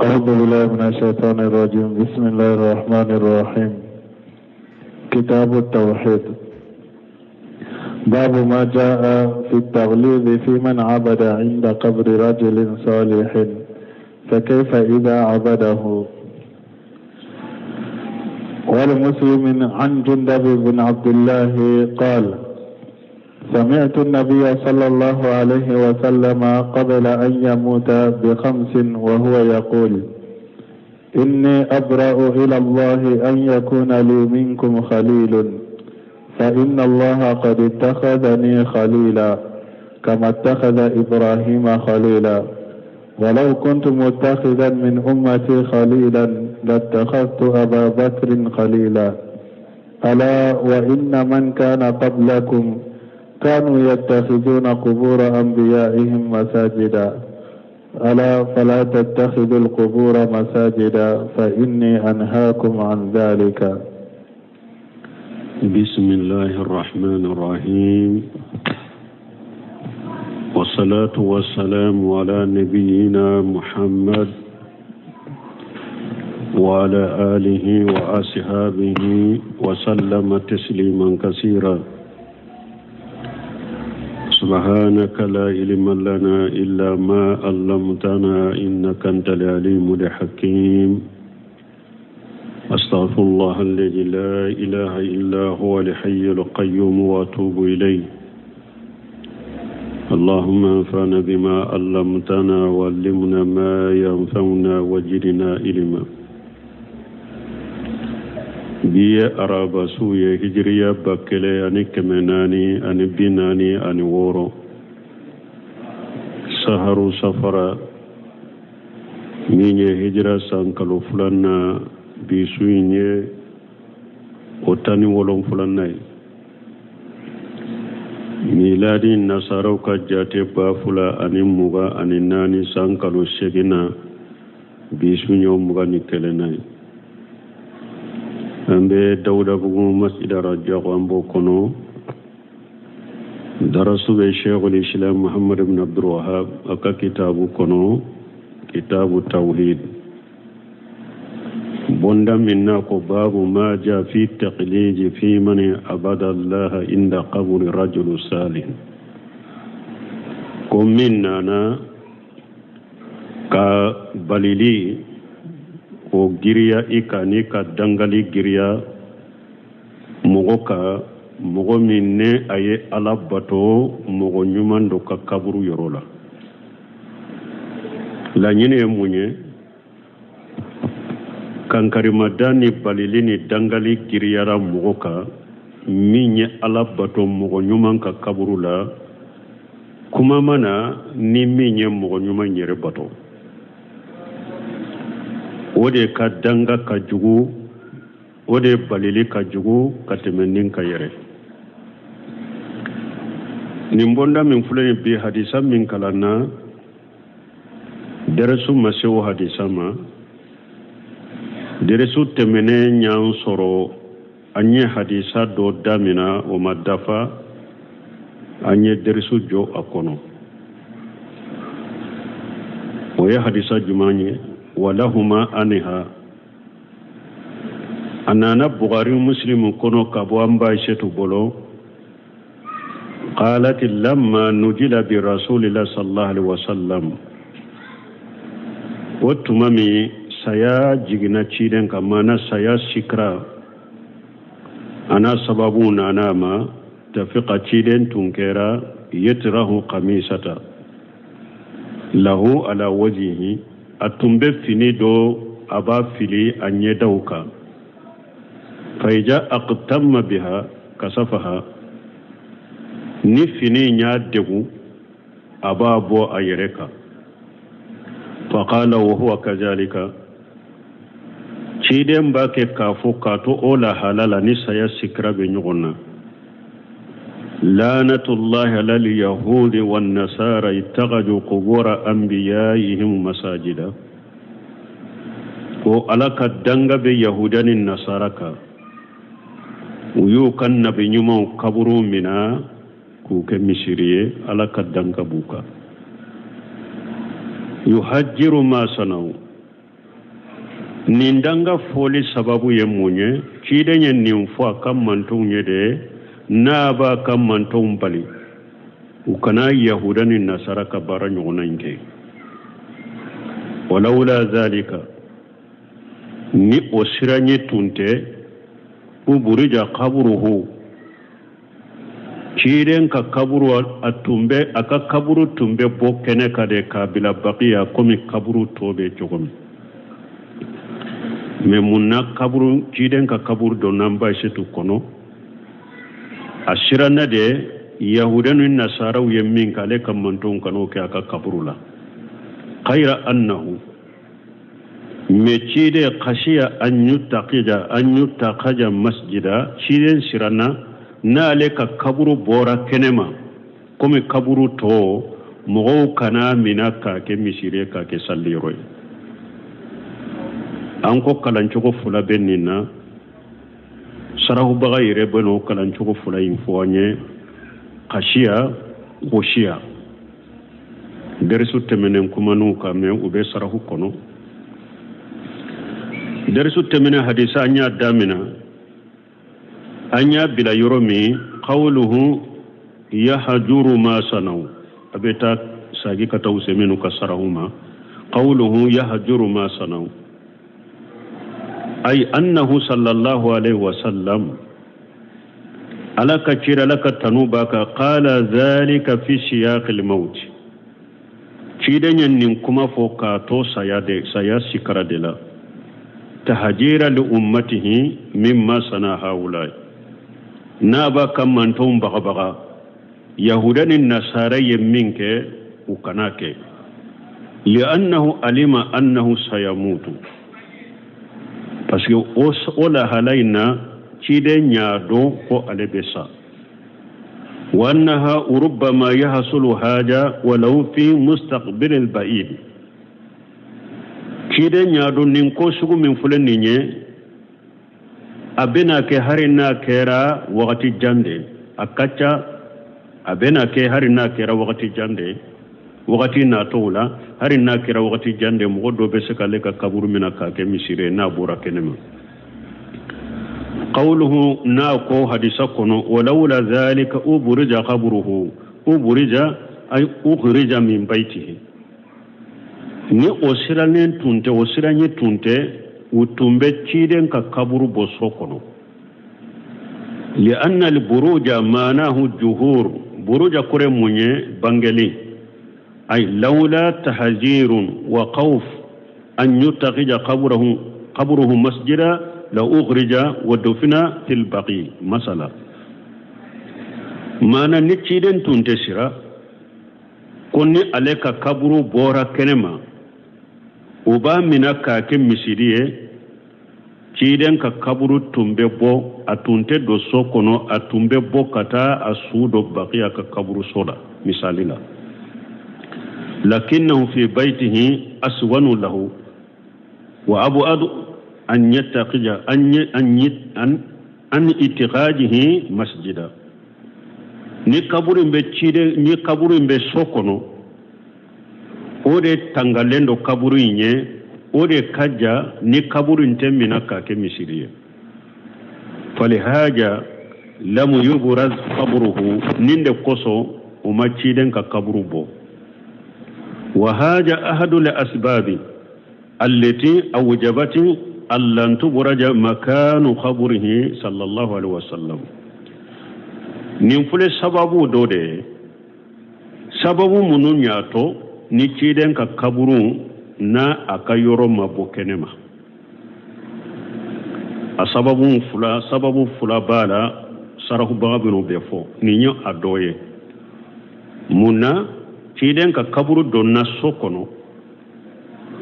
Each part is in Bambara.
أعوذ بالله من الشيطان الرجيم. بسم الله الرحمن الرحيم. كتاب التوحيد. باب ما جاء في التغليظ في من عبد عند قبر رجل صالح، فكيف إذا عبده؟ ولمسلم عن جندب بن عبد الله قال: سمعت النبي صلى الله عليه وسلم قبل أن يموت بخمس وهو يقول: إني أبرأ إلى الله أن يكون لي منكم خليل، فإن الله قد اتخذني خليلا كما اتخذ إبراهيم خليلا، ولو كنت متخذا من أمتي خليلا لاتخذت أبا بكر خليلا. ألا وإن من كان قبلكم كانوا يتخذون قبور أنبيائهم مساجدا، ألا فلا تتخذوا القبور مساجدا فإني أنهاكم عن ذلك. بسم الله الرحمن الرحيم، والصلاة والسلام على نبينا محمد وعلى آله وأصحابه وسلم تسليما كثيرا. سبحانك لا علم لنا إلا ما علمتنا إنك أنت العليم الحكيم. أستغفر الله الذي لا إله إلا هو الحي القيوم وأتوب إليه. اللهم انفعنا بما علمتنا وعلمنا ما ينفعنا وزدنا علما. Bi ye araba su ye, hijiriya 1446, saharu safara, min ye hijira san kalo filanan, bi su in ye o 17nan ye. Miladi nasaraw ka jate 2024 san kalo seginna, bi su ye o 21nan ye. An bɛ Dawudabugu masjid Rajako, an b'o kɔnɔ. Darasu bɛ Sheikhul Islam Muhammad ibn Abdul Wahab a ka kitabu kɔnɔ, kitabu tawhid, bonda min na ko babu ma ja fi taqliji fi man abada Allah inda qabri rajulu salih, ko min nana ka balili o giriya i kan ni ka dangali giriya mɔgɔ kan, mɔgɔ min ne a ye Ala bato mɔgɔ ɲuman dɔ ka kaburu yɔrɔ la. Laɲini ye mun ye? Kankarimada ni balili ni dangali giriyara mɔgɔ kan min ye Ala bato mɔgɔ ɲuman ka kaburu la, kuma ma na ni min ye mɔgɔ ɲuman yɛrɛ bato, o de ka danga ka jugu, o de balili ka jugu ka tɛmɛ nin ka yɛrɛ. Nin bonda min filɛ nin bi, hadisa min kalanna, dɛrɛsu ma se o hadisa ma. Dɛrɛsu tɛmɛnen y'an sɔrɔ, an ye hadisa dɔ damina, o ma dafa, an ye dɛrɛsu jɔ a kɔnɔ. O ye hadisa jumɛn ye? Walahuma anha, a nana Bukhari Muslimu kɔnɔ ka bɔ an ba Aisatu bolo: qalat lamma nujila bi rasulillah sallallahu alaihi wasallam, o tuma min saya jiginna ciden kan, maana saya sikira a n'a sababu nana a ma, tafiqa, ciden tun kɛra yetrahu qamisata lahu ala wajihi, a tun bɛ fini dɔ a b'a fili a ɲɛdaw kan, faiza aqtamma biha kasafaha, ni fini y'a degun a b'a bɔ a yɛrɛ kan. Faqala wa huwa kazalika, ciden b'a kɛ k'a fɔ k'a to o lahala la ni saya sikira bɛ ɲɔgɔn na: lanatullahi ala alyahudi wannasara ittakhadhu qubura anbiyaihim masajida, ko Ala ka danga bɛ yahuda ni nasara kan, u y'u ka nabi ɲumanw kaburu mina k'u kɛ misiri ye, Ala ka danga b'u kan. Yuhajjiru ma sanau. Nin danga fɔli sababu ye mun ye? Ciden ye nin fɔ a ka mantonw ye de, n'a b'a ka mantonw bali u kana yahuda ni nasara ka baara ɲɔgɔnna in kɛ. Walawula zalika, ni o siranɲɛ tun tɛ, uburija kaburuhu, ciden ka kaburu a tun bɛ a ka kaburu tun bɛ bɔ kɛnɛ kan de k'a bila bakiya komi kaburu tɔ bɛ cogo min. Mɛ mun na kaburu ciden ka kaburu donna Bayisetu kɔnɔ? A siranna de yahuda ni nasaraw ye min kɛ, ale ka mantonw kan'o kɛ a ka kaburu la. Kayira annahu, mɛ ciden khashiya an yutakija an yutakaja masjida, ciden siranna n'ale ka kaburu bɔra kɛnɛma komi kaburu tɔ, mɔgɔw kana mina k'a kɛ misiri ye, k'a kɛ saliyɔrɔ ye. An ko kalancogo fila bɛ nin na. Sarahubaga yɛrɛ bɛ n'o kalancogo fila in fɔ an ye, khashiya, khushiya. Dɛrisu tɛmɛnen kuman'u kan, mɛ u bɛ sarahu kɔnɔ. Dɛrisu tɛmɛnen hadisa an y'a damina, an y'a bila yɔrɔ min, qawluhu yahjuru ma sanaw, a bɛ taa sagi ka taa Useminu ka sarahu ma. Qawluhu yahjuru ma sanaw, ay annahu sallallahu alaihi wasallam, ala ka cira, ala ka tanu b'a kan, qala dhalika fi siyaqil maut, ciden ye nin kuma fɔ k'a to saya de, saya sikara de la, tahajira li ummatihi mimma sana haulai, n'a b'a ka mantonw bagabaga yahuda ni nasara ye min kɛ, u kana kɛ. Li'annahu alima annahu sayamutu, parce que o lahala in na, ciden y'a dɔn ko ale bɛ sa. Wa annaha rubbama yahsulu haja walau fi mustaqbil al-ba'id, ciden y'a dɔn nin ko sugu min filɛ nin ye, a bɛna kɛ hari n'a kɛra wagati jan de, a ka ca a bɛna kɛ hari n'a kɛra wagati jan de, wagati natɔw la, hari n'a kɛra wagati jan de, mɔgɔ dɔ bɛ se k'ale ka kaburu minɛ k'a kɛ misiri ye n'a bɔra kɛnɛ ma. Qawluhu, n'a ko hadisa kɔnɔ, walawla dhalika uburija qabruhu, uburija ay ukhrija min baytihi, ni o sirannen tun tɛ, o siranɲɛ tun tɛ, u tun bɛ ciden ka kaburu bɔ so kɔnɔ. Li'anna al-buruja manahu juhur, buruja kɔrɔ mun ye? Bangeli. Ay lawla tahjirun wa khawf an yutakhija qabruhu qabruhu masjida la ukhrija wa dufina fil baqi masala. Mana ni ciden tun tɛ sira ko ni ale ka kaburu bɔra kɛnɛ ma, u b'a mina k'a kɛ misiri ye, ciden ka kaburu tun bɛ bɔ, a tun tɛ don so kɔnɔ, a tun bɛ bɔ ka taa a su don bakiya ka kaburu so la misali la. Lakinnahu fi baytihi aswanu lahu wa abuadu an yattaqija an an an ittikhadihi masjida. Ni kaburu in bɛ ciden, ni kaburu in bɛ so kɔnɔ, o de tangalen don kaburu in ye, o de ka ja ni kaburu in tɛ mina k'a kɛ misiri ye. Falihaja lamu yubraz qabruhu, nin de kosɔn o ma ciden ka kaburu bɔ. Wa haja ahadu li asbabi allati awjabati allan tubraja makanu qabrihi sallallahu alaihi wasallam. Nin filɛ sababu dɔ de ye, sababu minnu y'a to ni ciden ka kaburu n'a a ka yɔrɔ ma bɔ kɛnɛ ma. A sababu fila, sababu fila b'a la, sarahubaga bɛn'o bɛɛ fɔ. Nin ye a dɔ ye. Mun na ciden ka kaburu donna so kɔnɔ?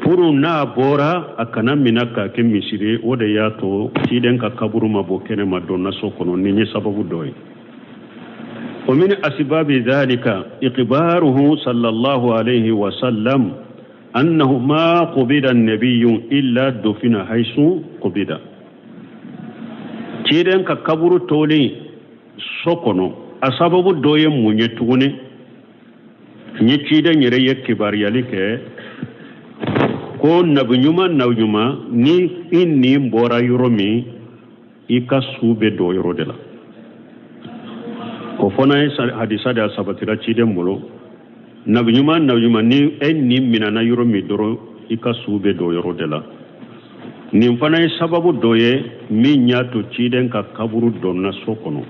Pour n'a bɔra a kana mina k'a kɛ misiri ye, o de y'a to ciden ka kaburu ma bɔ kɛnɛ ma, donna so kɔnɔ. Nin ye sababu dɔ ye. Wa min asbabi dhalika iqbaruhu sallallahu alayhi wa sallam annahu ma qubida an-nabiyyu illa dufina haythu qubida. Ciden ka kaburu tolen so kɔnɔ, a sababu dɔ ye mun ye tuguni? Ni ciden yɛrɛ ye kibaruyali kɛ Ko nabi ɲuman, nabi ɲuman, ni i ni bɔra yɔrɔ min, i ka su bɛ don yɔrɔ de la. O fana ye hadisa de, a sabatira ciden bolo. Nabi ɲuman, nabi ɲuman, ni e ni minana yɔrɔ min dɔrɔn, i ka su bɛ don yɔrɔ de la. Nin fana ye sababu dɔ ye min y'a to ciden ka kaburu donna so kɔnɔ.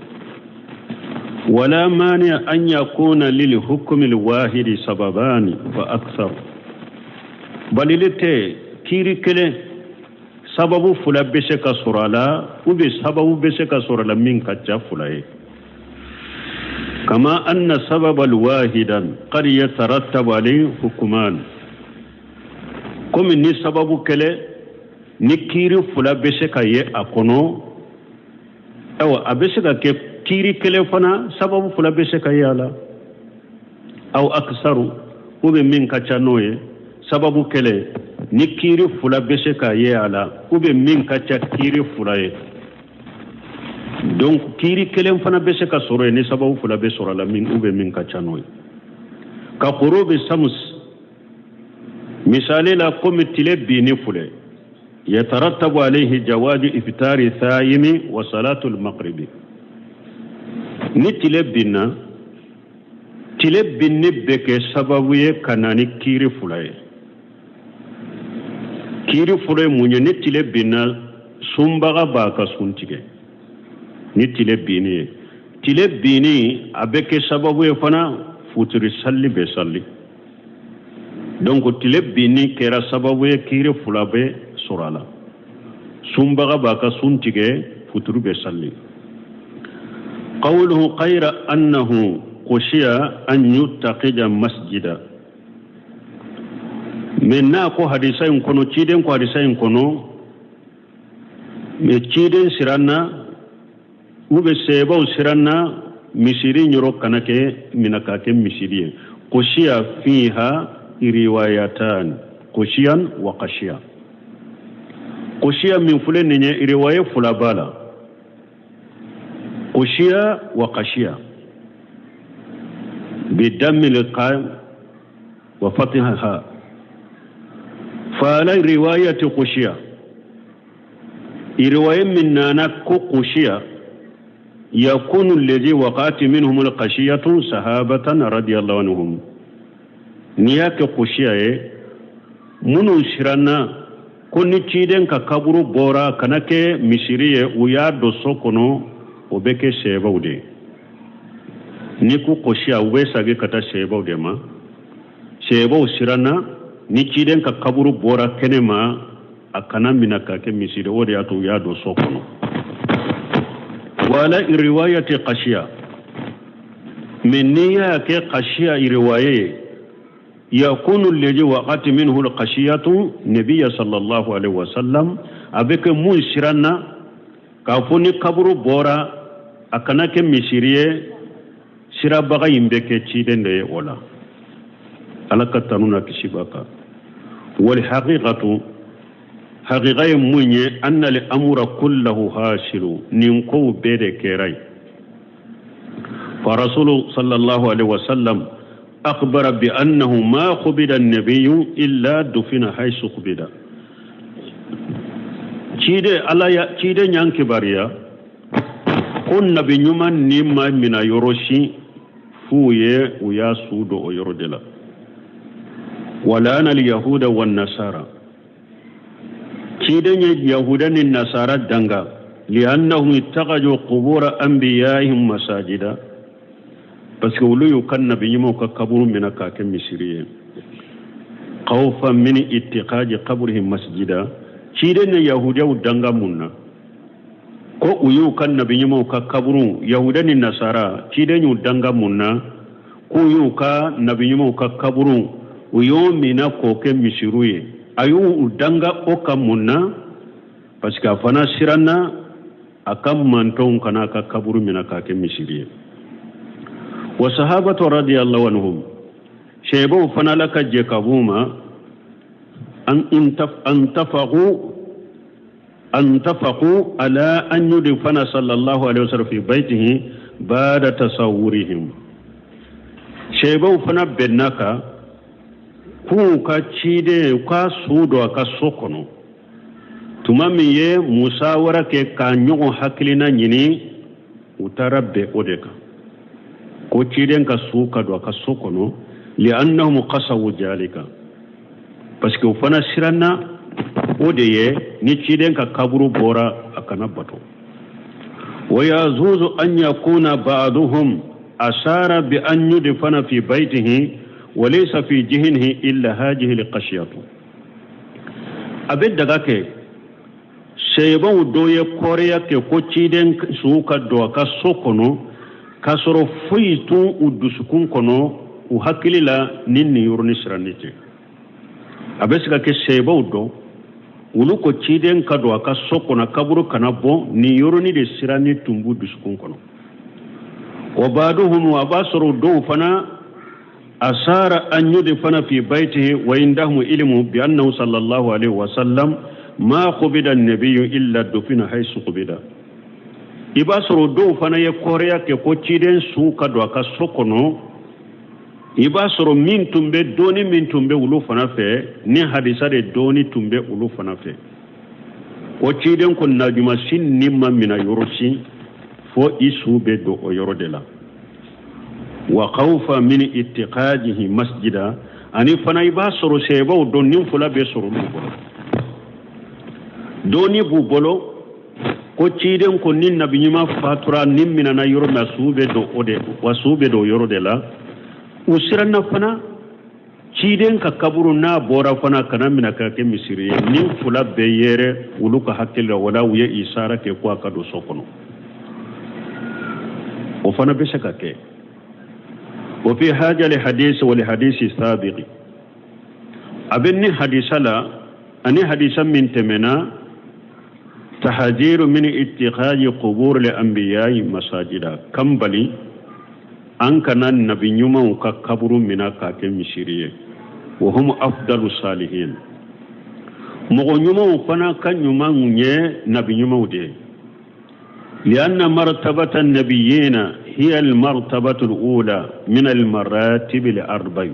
Wala mani'a an yakuna lil hukmi al wahidi sababani fa akthar. Balili tɛ, kiiri kelen sababu fila bɛ se ka sɔrɔ a la, ou bien sababu bɛ se ka sɔrɔ a la min ka ca fila ye. Kama anna sababa wahidan qad yatarattabu alayhi hukuman. Komi ni sababu kelen ni kiiri fila bɛ se ka ye a kɔnɔ, ayiwa, a bɛ se ka kɛ kiiri kelen fana sababu fila bɛ se ka ye a la. Aw aksaru, ou bien min ka ca n'o ye. Sababu kelen ni kiiri fila bɛ se ka ye a la, ou bien min ka ca kiiri fila ye. Donc kiiri kelen fana bɛ se ka sɔrɔ yen ni sababu fila bɛ sɔrɔ a la min, ou bien min ka ca n'o ye. Ka ghurubi sams, misali la, komi tile binni filɛ, yatarattabu alayhi jawazi iftari sayimi wa salatul maghribi. Ni tile binna, tile binni bɛ kɛ sababu ye ka na ni kiiri fila ye. Kiiri fɔlɔ ye mun ye? Ni tile binna, sunbaga b'a ka sun tigɛ ni tile binni ye. Tile binni a bɛ kɛ sababu ye fana futiri salli bɛ salli. Donc tile binni kɛra sababu ye kiiri fila bɛ sɔrɔ a la: sunbaga b'a ka sun tigɛ, futiri bɛ salli. Qawluhu ghayra annahu khushiya an yuttakhidha masjida. Maintenant ko hadisa in kɔnɔ, ciden ko hadisa in kɔnɔ, mais ciden siranna, u bɛ sahabaw siranna misiri yɔrɔ kana kɛ mina k'a kɛ misiri ye. Khushiya fiha riwayatan, khushiyan wa khashiya. Khushiya min filɛ nin ye, riwaye fila b'a la: khushiya wa khashiya, bidammil qam wa fatihaha. Fa ala riwayati khushiya, riwaye min nana ko khushiya, yakunu alladhi waqa'at minhum alkhashiyatu sahabatan radiyallahu anhum. N'i y'a kɛ khushiya ye, minnu siranna ko ni ciden ka kaburu bɔra kana kɛ misiri ye, u y'a don so kɔnɔ, o bɛ kɛ sahabaw de ye. Ni ko khushiya, u bɛ sagi ka taa sahabaw de ma. Sahabaw siranna ni ciden ka kaburu bɔra kɛnɛ ma, a kana mina ka kɛ misiri, o de y'a to u y'a don so kɔnɔ. Wala riwayati khashiya, mais n'i y'a kɛ khashiya riwaye ye, yakunu alladhi waqa'at minhu alkhashiyatu nabiyya sallallahu alaihi wasallam. A bɛ kɛ mun siranna k'a fɔ ni kaburu bɔra a kana kɛ misiri ye, sirabaga in bɛ kɛ ciden de ye. O la, Ala ka tanu na kisi b'a kan. Wal haqiqatu, haqiqa ye mun ye? Anna al amra kullahu hasilu. Nin kow bɛɛ de kɛra yen. Fa rasulu sallallahu alaihi wasallam akhbara bi annahu ma qubida an-nabiyyu illa dufina haythu qubida. Ciden Ala ya ciden y'an kibaruya ko nabi ɲuman ni ma mina yɔrɔ si f'u ye u y'a su don o yɔrɔ de la. Walana al-yahuda wan nasara, ciden ye yahuda ni nasara danga, liannahum ittakhadhu qubura anbiya'ihim masajida, parce que olu y'u ka nabi ɲumanw ka kaburu minɛ k'a kɛ misiri ye, khawfan min ittikhadi qabrihim masjida. Ciden ye yahudiyaw danga mun na? Ko u y'u ka nabi ɲumanw ka kaburu, yahuda ni nasara, ciden y'u danga mun na? K'u y'u ka nabi ɲumanw ka kaburu, u y'o mina k'o kɛ misiriw ye. A y'u danga o ka mun na? Parce que a fana siranna a ka mantɔnw kana a ka kaburu mina k'a kɛ misiri ye. Wa sahabatu radiyallahu anhum, sahabaw fana, Ala ka jɛ ka b'u ma, an tafaqu ala an yudfana sallallahu alaihi wasallam fi baitihi ba'da tasawwurihim. Sahabaw fana bɛnna kan. K'u ka ciden u k'a su don a ka so kɔnɔ. Tuma min ye musawara kɛ ka ɲɔgɔn hakilina ɲini, u taara bɛn o de kan ko ciden ka su ka don a ka so kɔnɔ, li'annahum kasawu jalika, parce que u fana siranna o de ye ni ciden ka kaburu bɔra a kana bato. Wa yajuzu an yakuna ba'duhum asara bi an yudfana fi baytihi wa laysa fi jihnihi illa hadhihi alqashiyatu. A bɛ daga kɛ seyebaw dɔ ye kɔrɔya kɛ ko ciden su ka don a ka so kɔnɔ k'a sɔrɔ foyi t'u u dusukun kɔnɔ, u hakili la ni nin yɔrɔnin siranni tɛ. A bɛ se ka kɛ seyebaw dɔ olu ko ciden ka don a ka so kɔnɔ, kaburu kana bɔ, nin yɔrɔnin de siranni tun b'u dusukun kɔnɔ. Wa ba'duhum, a b'a sɔrɔ dɔw fana asara an yudfana fi baytihi wa indahum ilmu bi annahu sallallahu alaihi wa sallam ma qubida an-nabiyyu illa dufina haythu qubida. I b'a sɔrɔ dɔw fana ye kɔrɔya kɛ ko ciden su ka don a ka so kɔnɔ. I b'a sɔrɔ min tun bɛ dɔɔni min tun bɛ olu fana fɛ, ni hadisa de dɔɔni tun bɛ olu fana fɛ, ko ciden ko naɲuman si ni ma mina yɔrɔ si fo i su bɛ don o yɔrɔ de la. Wa khawfa min ittikhadihi masjida, ani fana i b'a sɔrɔ sɛbaw dɔn nin fila bɛ sɔrɔ olu bolo, dɔɔni b'u bolo ko ciden ko ni nabi ɲuman fatura ni minana yɔrɔ min na, su bɛ don o de wa, su bɛ don o yɔrɔ de la. U siranna fana ciden ka kaburu n'a bɔra fana kana minɛ ka kɛ misiri ye. Nin fila bɛɛ yɛrɛ olu ka hakili la, wala u ye isara kɛ ko a ka don so kɔnɔ, o fana bɛ se ka kɛ. Wa fi haja li hadisi wa li hadisi sabiqi, a bɛ ni hadisa la ani hadisa min tɛmɛna, tahajiru min ittikhaji qubur li anbiya'i masajida, kan bali an kana nabi ɲumanw ka kaburu mina k'a kɛ misiri ye. Wa hum afdalu salihin, mɔgɔ ɲumanw fana ka ɲumanw ye nabi ɲumanw de ye. Lianna martabata nabiyina hiya almartabatu alula min almaratib alarba'i,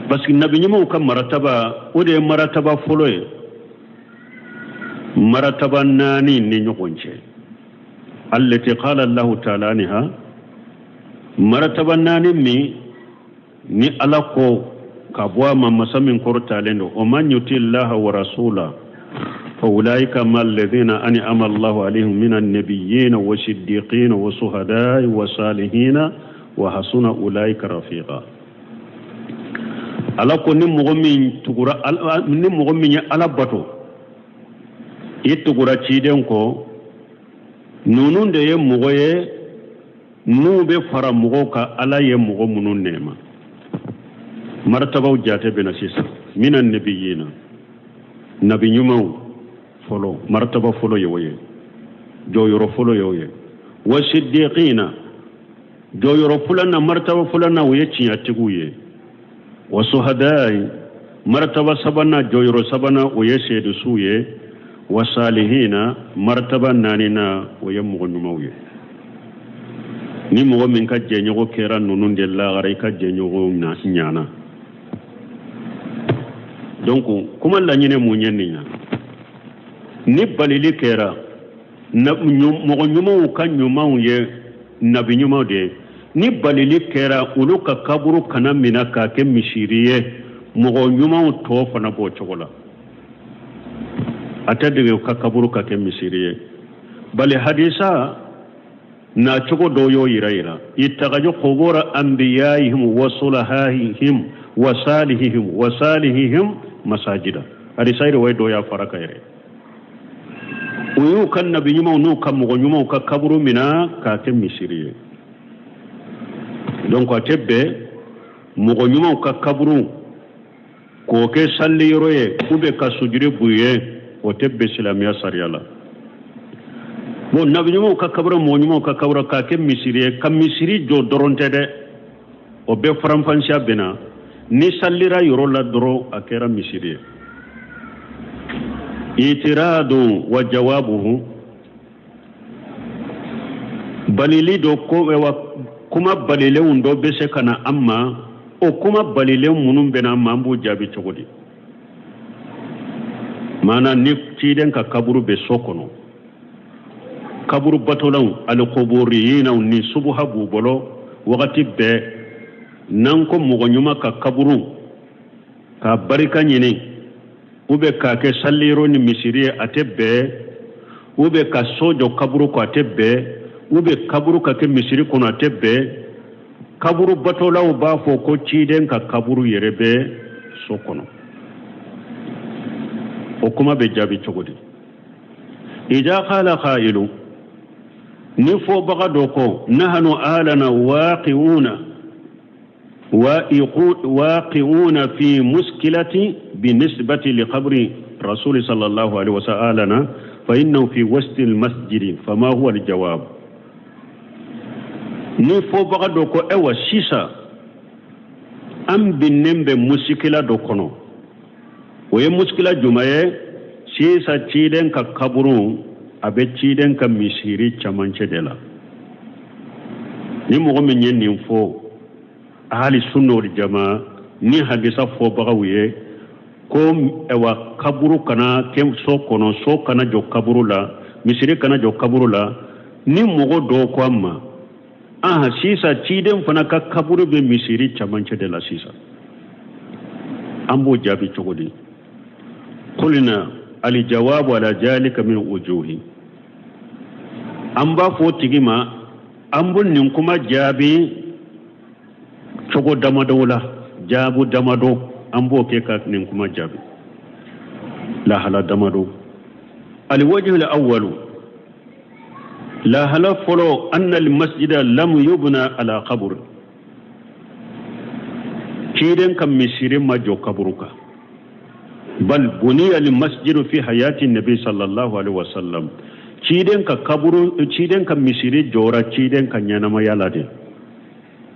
parce que nabi ɲumanw ka marataba, o de ye marataba fɔlɔ ye marataba naani ni ɲɔgɔn cɛ. Allati qala Allahu ta'ala anha, marataba naani min ni Ala ko ka bɔ a ma, masa min kɔrɔtalen don, wa man yuti llaha wa rasula fa ulaika ma alladhina an'ama Allahu alayhim minan nabiyyina wa siddiqina wa suhada'i wa salihina wa hasuna ulaika rafiqa. Ala ko ni mɔgɔ min tugura, ni mɔgɔ min ye Ala bato, i tugura ciden kɔ, ninnu de ye mɔgɔ ye n'u bɛ fara mɔgɔw kan Ala ye mɔgɔ minnu nɛɛma. Martabaw jate bɛna sisan. Minan nabiyina, nabi ɲumanw fɔlɔ, martaba fɔlɔ ye o ye, jɔyɔrɔ fɔlɔ ye o ye. Wa siddiqina, jɔyɔrɔ filanan, martaba filanan, o ye tiɲɛtigiw ye. Wa suhadayi, martaba sabanan, jɔyɔrɔ sabanan, o ye seedusuw ye. Wa salihina, martaba naaninan, o ye mɔgɔ ɲumanw ye. Ni mɔgɔ min ka jɛɲɔgɔn kɛra ninnu de lagara, i ka jɛɲɔgɔn ɲana. Donc kuma laɲini mun ye nin ye? Ni balili kɛra mɔgɔ ɲumanw ka ɲumanw ye nabi ɲumanw de ye, ni balili kɛra olu ka kaburu kana mina k'a kɛ misiri ye, mɔgɔ ɲumanw tɔ fana b'o cogo la, a tɛ dege ka kaburu ka kɛ misiri ye. Bali hadisa na cogo dɔw y'o yira ittakazu qubura anbiya'ihim wa sulahahihim wa salihihim wa salihihim masajida. Hadisa yɛrɛ dɔw y'a fara ka yɛrɛ u y'u ka nabi ɲumanw n'u ka mɔgɔ ɲumanw ka kaburu mina k'a kɛ misiri ye. Donc a tɛ bɛn mɔgɔ ɲumanw ka kaburu k'o kɛ sali yɔrɔ ye ou bien ka sujudi b'u ye, o tɛ bɛn silamɛya sariya la. Bon, nabi ɲumanw ka kaburu, mɔgɔ ɲumanw ka kaburu k'a kɛ misiri ye, ka misiri jɔ dɔrɔn tɛ dɛ, o bɛɛ faranfasiya bɛnna. Ni salira yɔrɔ la dɔrɔn, a kɛra misiri ye. Itiradun wa jawabuhu, balili dɔ ko wa kuma balilenw dɔ bɛ se ka na an ma. O kuma balilen minnu bɛna an ma, an b'u jaabi cogo di? Maana ni ciden ka kaburu bɛ so kɔnɔ, kaburu batolaw, alikoboriyinaw, ni subuha b'u bolo wagati bɛɛ, n'an ko mɔgɔ ɲuman ka kaburu k'a barika ɲini, ou bien k'a kɛ saliyɔrɔ ni misiri ye, a tɛ bɛn, ou bien ka so jɔ kaburu kɔ, a tɛ bɛn, ou bien kaburu ka kɛ misiri kɔnɔ, a tɛ bɛn. Kaburu batolaw b'a fɔ ko ciden ka kaburu yɛrɛ bɛ so kɔnɔ. O kuma bɛ jaabi cogo di? Ida qala qailu, ni fɔbaga dɔ ko nahanu alana waqi'una واقعون في مشكلة بالنسبة لقبر رسول صلى الله عليه وسلم فإنه في وسط المسجد فما هو الجواب؟ Ni fɔbaga dɔ ko ayiwa, sisan an binnen bɛ musikila dɔ kɔnɔ, o ye musikila jumɛn ye? Sisan ciden ka kaburu a bɛ ciden ka misiri camancɛ de la. Ni mɔgɔ min ye nin fɔ ahali sunna wal jama ni hadisa fɔbagaw ye ko ayiwa, kaburu kana kɛ so kɔnɔ, so kana jɔ kaburu la, misiri kana jɔ kaburu la, ni mɔgɔ dɔw ko an ma aha, sisan ciden fana ka kaburu bɛ misiri camancɛ de la sisan, an b'o jaabi cogo di? Kulina alijawabu ala zalika min wujuhi. An b'a fɔ o tigi ma, an bɛ nin kuma jaabi cogo damadɔ la. Jaabu damadɔ an b'o kɛ ka nin kuma jaabi lahala damadɔ. Aliwajhu awwalu, lahala fɔlɔ, anna almasjida lam yubna ala qabr, ciden ka misiri ma jɔ kaburu kan. Bal buniya almasjidu fi hayati nabi sallallahu alaihi wasallam, ciden ka kaburu, ciden ka misiri jɔra ciden ka ɲɛnamaya la de,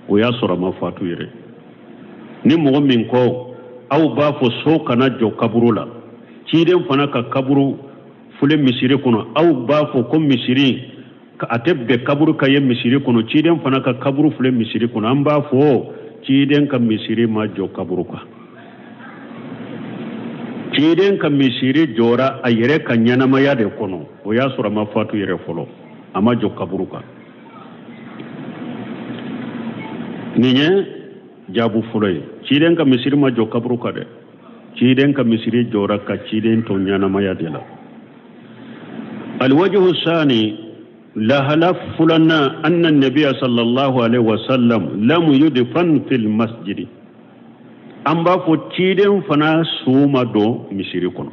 o y'a sɔrɔ a ma fatu yɛrɛ. Ni mɔgɔ min ko aw b'a fɔ so kana jɔ kaburu la, ciden fana ka kaburu filɛ misiri kɔnɔ, aw b'a fɔ ko misiri a tɛ bɛn kaburu ka ye misiri kɔnɔ, ciden fana ka kaburu filɛ misiri kɔnɔ, an b'a fɔ ciden ka misiri ma jɔ kaburu kan. Ciden ka misiri jɔra a yɛrɛ ka ɲɛnamaya de kɔnɔ, o y'a sɔrɔ a ma fatu yɛrɛ fɔlɔ, a ma jɔ kaburu kan. Nin ye jaabu fɔlɔ ye. Ciden ka misiri ma jɔ kaburu kan dɛ, ciden ka misiri jɔra ka ciden to ɲɛnamaya de la. Alwajhu sani, lahala filanan, anna nabiya sallallahu alaihi wasallam lam yudfan fil masjidi. An b'a fɔ ciden fana su ma don misiri kɔnɔ.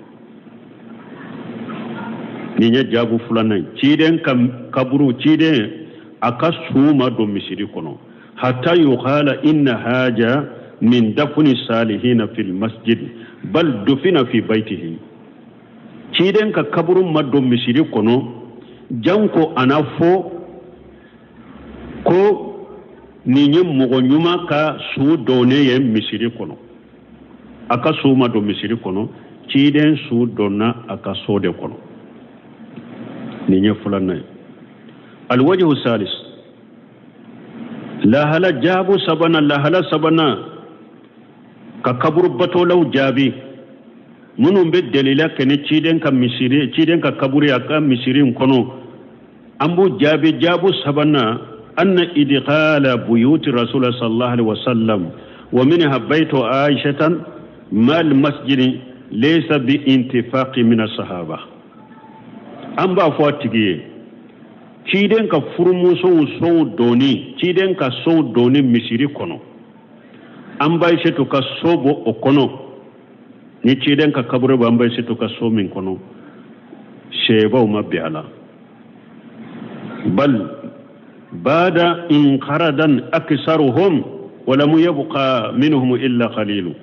Nin ye jaabu filanan ye. Ciden ka kaburu, ciden a ka su ma don misiri kɔnɔ hatta yuqala inna haja min dafni salihina fil masjid, bal dufina fi baitihi. Ciden ka kaburu ma don misiri kɔnɔ janko a na fɔ ko nin ye mɔgɔ ɲuman ka su donnen ye misiri kɔnɔ. A ka su ma don misiri kɔnɔ, ciden su donna a ka so de kɔnɔ. Nin ye filanan ye. Alwajhu salis, lahala jaabu sabanan, lahala sabanan ka kaburu batolaw jaabi minnu bɛ delila kɛ ni ciden ka misiri, ciden ka kaburu a ka misiri in kɔnɔ, an b'u jaabi jaabu sabanan, anna idkhala buyuti rasul sallallahu alaihi wasallam wa minha baytu aishatan mal masjidi laysa bi intifaqi min sahaba. An b'a fɔ a tigi ye, ciden ka furumusow sow donni, ciden ka sow donni misiri kɔnɔ, an ba Ayisetu ka so b'o o kɔnɔ, ni ciden ka kaburu bɛ an ba Ayisetu ka so min kɔnɔ, sahabaw ma bɛn a la. Bal bada inqaradan aksaruhum walam yabqa minhum illa qalilu.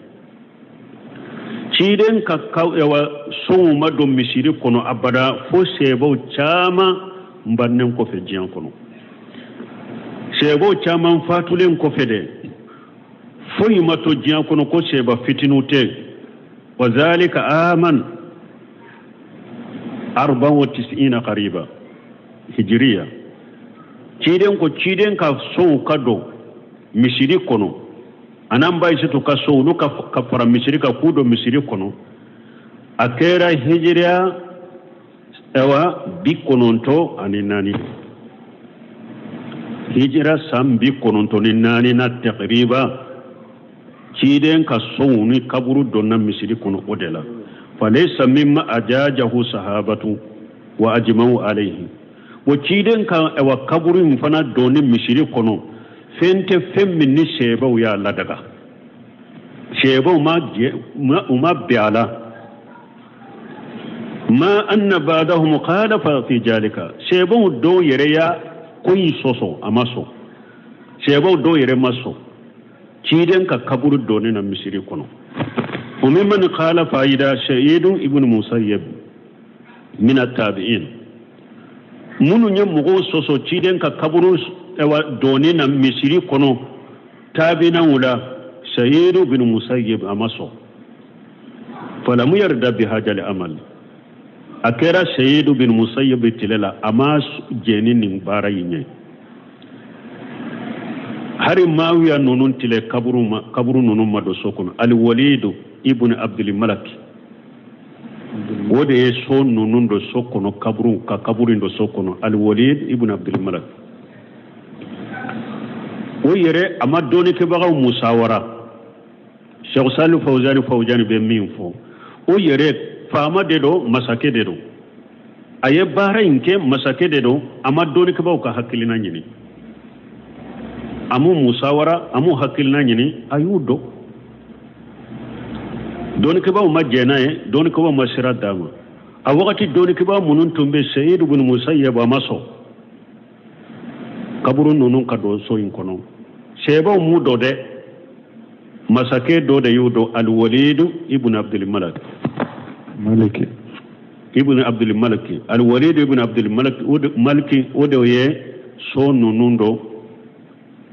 Ciden ka sow ma don misiri kɔnɔ abada fo sahabaw caman bannen kɔfɛ diɲɛ kɔnɔ. Sahabaw caman fatulen kɔfɛ dɛ, foyi ma to diɲɛ kɔnɔ ko sahaba fitiniw tɛ. Wa zalika aman 94 qariba hijiriya. Ciden ko ciden ka sow ka don misiri kɔnɔ. An'an ba Aisatu ka so, olu ka fara misiri kan k'u don misiri kɔnɔ, a kɛra hijiriya awa 94, hijira san 94 na takriba. Ciden ka sow ni kaburu donna misiri kɔnɔ o de la. Falaysa mimma ajajahu sahabatu wa ajma'u alayhi. O ciden ka awa kaburu in fana donni misiri kɔnɔ, fɛn tɛ fɛn min ni sahabaw y'a ladaga. Sahabaw ma u ma bɛn a la. Ma anna ba'dahum khalafa fi zalika. Sahabaw dɔw yɛrɛ y'a ko in sɔsɔ, a ma sɔn. Sahabaw dɔw yɛrɛ ma sɔn ciden ka kaburu donni na misiri kɔnɔ. Wa mimman khalafa ayida Sa'idu ibn Musayyib min at-tabi'in. Minnu ye mɔgɔw sɔsɔ ciden ka kaburu donni na misiri kɔnɔ tabi'inaw la, Sa'idu ibn Musayyib, a ma sɔn. Falamu yarda bi hadal amal. A kɛra Sayidu bin Musayyib tile la, a ma jɛn ni nin baara in ye. Hari Maawiya ninnu tile, kaburu ma kaburu ninnu ma don so kɔnɔ. Aliwalidu ibn Abdul Malak, o de ye so ninnu don so kɔnɔ, kaburu ka kaburu in don so kɔnɔ. Aliwalid ibn Abdul Malak, o yɛrɛ a ma dɔnnikɛbagaw musawara. Cheikh Salih Fawzani Fawzani bɛ min fɔ, o yɛrɛ faama de don, masakɛ de don, a ye baara in kɛ, masakɛ de don, a ma dɔnnikɛbaaw ka hakilina ɲini, a m'u musawara, a m'u hakilina ɲini, a y'u don. Dɔnnikɛbaaw ma jɛn n'a ye, dɔnnikɛbaaw ma sira d'a ma. A wagati dɔnnikɛbaa minnu tun bɛ, Seyidu bin Musayyab, a ma sɔn kaburu ninnu ka don so in kɔnɔ. Sahabaw m'u don dɛ, masakɛ dɔ de y'u don, Alwalidu ibn Abdul Malak. Maliki. Ibn Abdul Malik, Alwalidu ibn Abdul Malik, Maliki, o de ye so ninnu don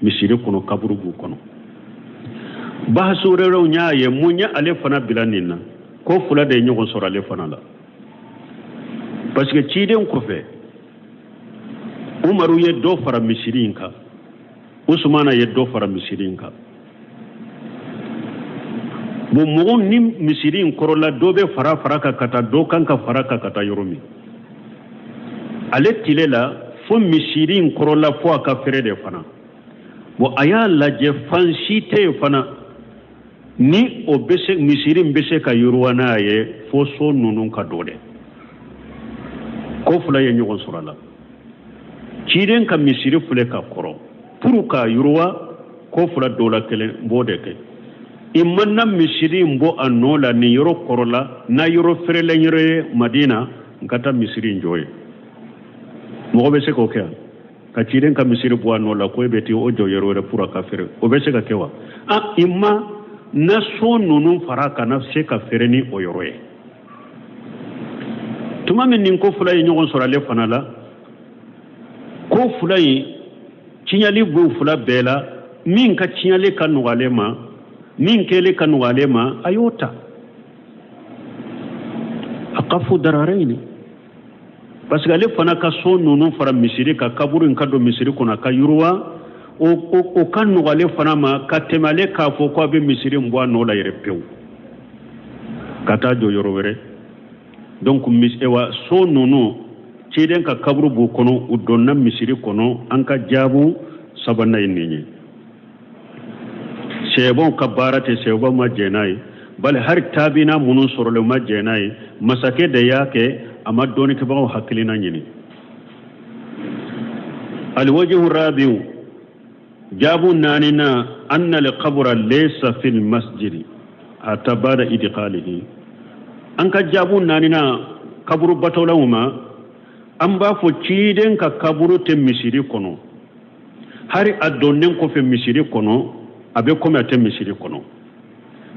misiri kɔnɔ, kaburu b'u kɔnɔ. Bahasu wɛrɛw y'a ye mun ye ale fana bila nin na. Ko fila de ye ɲɔgɔn sɔrɔ ale fana la, parce que ciden kɔfɛ, Umaru ye dɔ fara misiri in kan, Usumana ye dɔ fara misiri in kan. Bon, mɔgɔ ni misiri in kɔrɔla, dɔ bɛ fara fara kan ka taa, dɔ kan ka fara kan ka taa yɔrɔ min. Ale tile la, fo misiri in kɔrɔla, fo a ka fɛrɛ de fana. Bon, a y'a lajɛ, fan si tɛ yen fana ni o bɛ se, misiri in bɛ se ka yiriwa n'a ye, fo so ninnu ka don dɛ. Ko fila ye ɲɔgɔn sɔrɔ a la. Ciden ka misiri filɛ ka kɔrɔ, pour ka yiriwa, ko fila dɔ la kelen n b'o de kɛ. I mana misiri in bɔ a nɔ la nin yɔrɔ kɔrɔ la, n'a yɔrɔ fɛrɛlen yɔrɔ ye Madina, n ka taa misiri in jɔ ye. Mɔgɔ bɛ se k'o kɛ ka ciden ka misiri bɔ a nɔ la ko e bɛ taa o jɔ yɔrɔ wɛrɛ pour ka fɛrɛ? O bɛ se ka kɛ wa? Ah, i ma na so ninnu fara kana se ka fɛrɛ ni o yɔrɔ ye. Tuma min nin ko fila ye ɲɔgɔn sɔrɔ ale fana la, ko fila in tiɲɛli b'u fila bɛɛ la. Min ka tiɲɛli ka nɔgɔ ale ma, min kɛli ka nɔgɔ ale ma, a y'o ta. A ka fo darara ɲini, parce que ale fana ka so ninnu fara misiri ka kaburu in ka don misiri kɔnɔ, a ka yiriwa, o ka nɔgɔ ale fana ma ka tɛmɛ ale k'a fɔ ko a bɛ misiri in bɔ a nɔ la yɛrɛ pewu ka taa jɔ yɔrɔ wɛrɛ. Donc wa so ninnu, ciden ka kaburu b'u kɔnɔ, u donna misiri kɔnɔ. An ka jaabu sabanan ye nin ye. Sahabaw ka baara tɛ, sahabaw ma jɛn n'a ye, bali hali taabina minnu sɔrɔlen ma jɛn n'a ye. Masakɛ de y'a kɛ, a ma dɔnnikɛbagaw hakilina ɲini. Alwajihu rabiu, jaabu naaninan, anna alqabra laysa fil masjidi hatta ba'da idkhalihi. An ka jaabu naaninan, kaburu batolaw ma, an b'a fɔ ciden ka kaburu tɛ misiri kɔnɔ. Hari a donnen kɔfɛ misiri kɔnɔ, a bɛ komi a tɛ misiri kɔnɔ.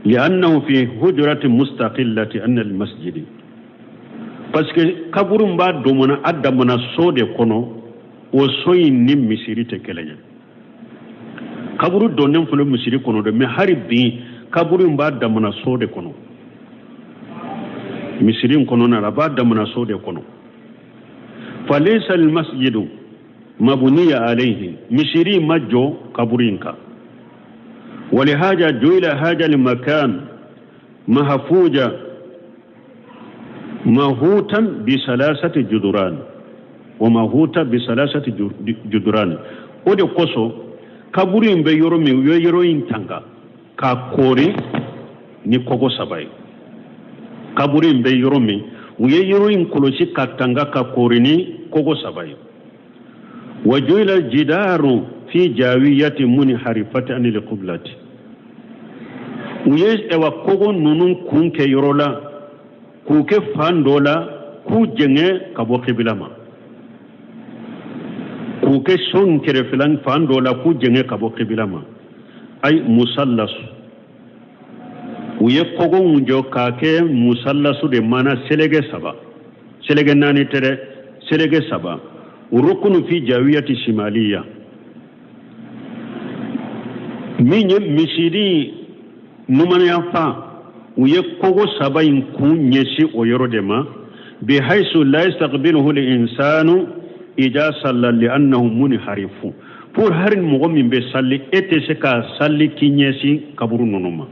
Li'annahu fi hujurati mustaqillati an almasjidi, parce que kaburu b'a domana a damana so de kɔnɔ, o so in ni misiri tɛ kelen ye. Kaburu donnen filɛ misiri kɔnɔ dɛ, mais hari bi kaburu in b'a damana so de kɔnɔ. Misiri in kɔnɔna la, a b'a damana so de kɔnɔ. Falaysa almasjidu mabuniya alayhi, misiri ma jɔ kaburu in kan. Walihaja juila haja limakan mahafuja mahutan bisalasati juduran wa mahuta bisalasati juduran. O de kosɔn kaburu in bɛ yɔrɔ min, u ye yɔrɔ in tanga k'a koori ni kogo saba ye. Kaburu in bɛ yɔrɔ min, u ye yɔrɔ in kɔlɔsi ka tanga ka koori ni kogo saba ye. Wa juila jidaru fi jawiyati munharifati anil qiblati. U ye ɛwa kogo ninnu kun kɛ yɔrɔ la, k'u kɛ fan dɔ la, k'u jɛngɛ ka bɔ kibila ma, k'u kɛ so in kɛrɛfɛla fan dɔ la, k'u jɛngɛ ka bɔ kibila ma. Ay musallasu, u ye kogow jɔ k'a kɛ musallasu de mana selege saba, selege naani tɛ dɛ, selege saba. Rukunu fi jawiyati shimaliya, min ye misiri numanyanfan, u ye kogo saba in kun ɲɛsin o yɔrɔ de ma. Bihaisu la yastaqbiluhu al-insanu ida salla li'annahu munharifu. Pour hari mɔgɔ min bɛ sali, e tɛ se ka sali k'i ɲɛsin kaburu ninnu ma.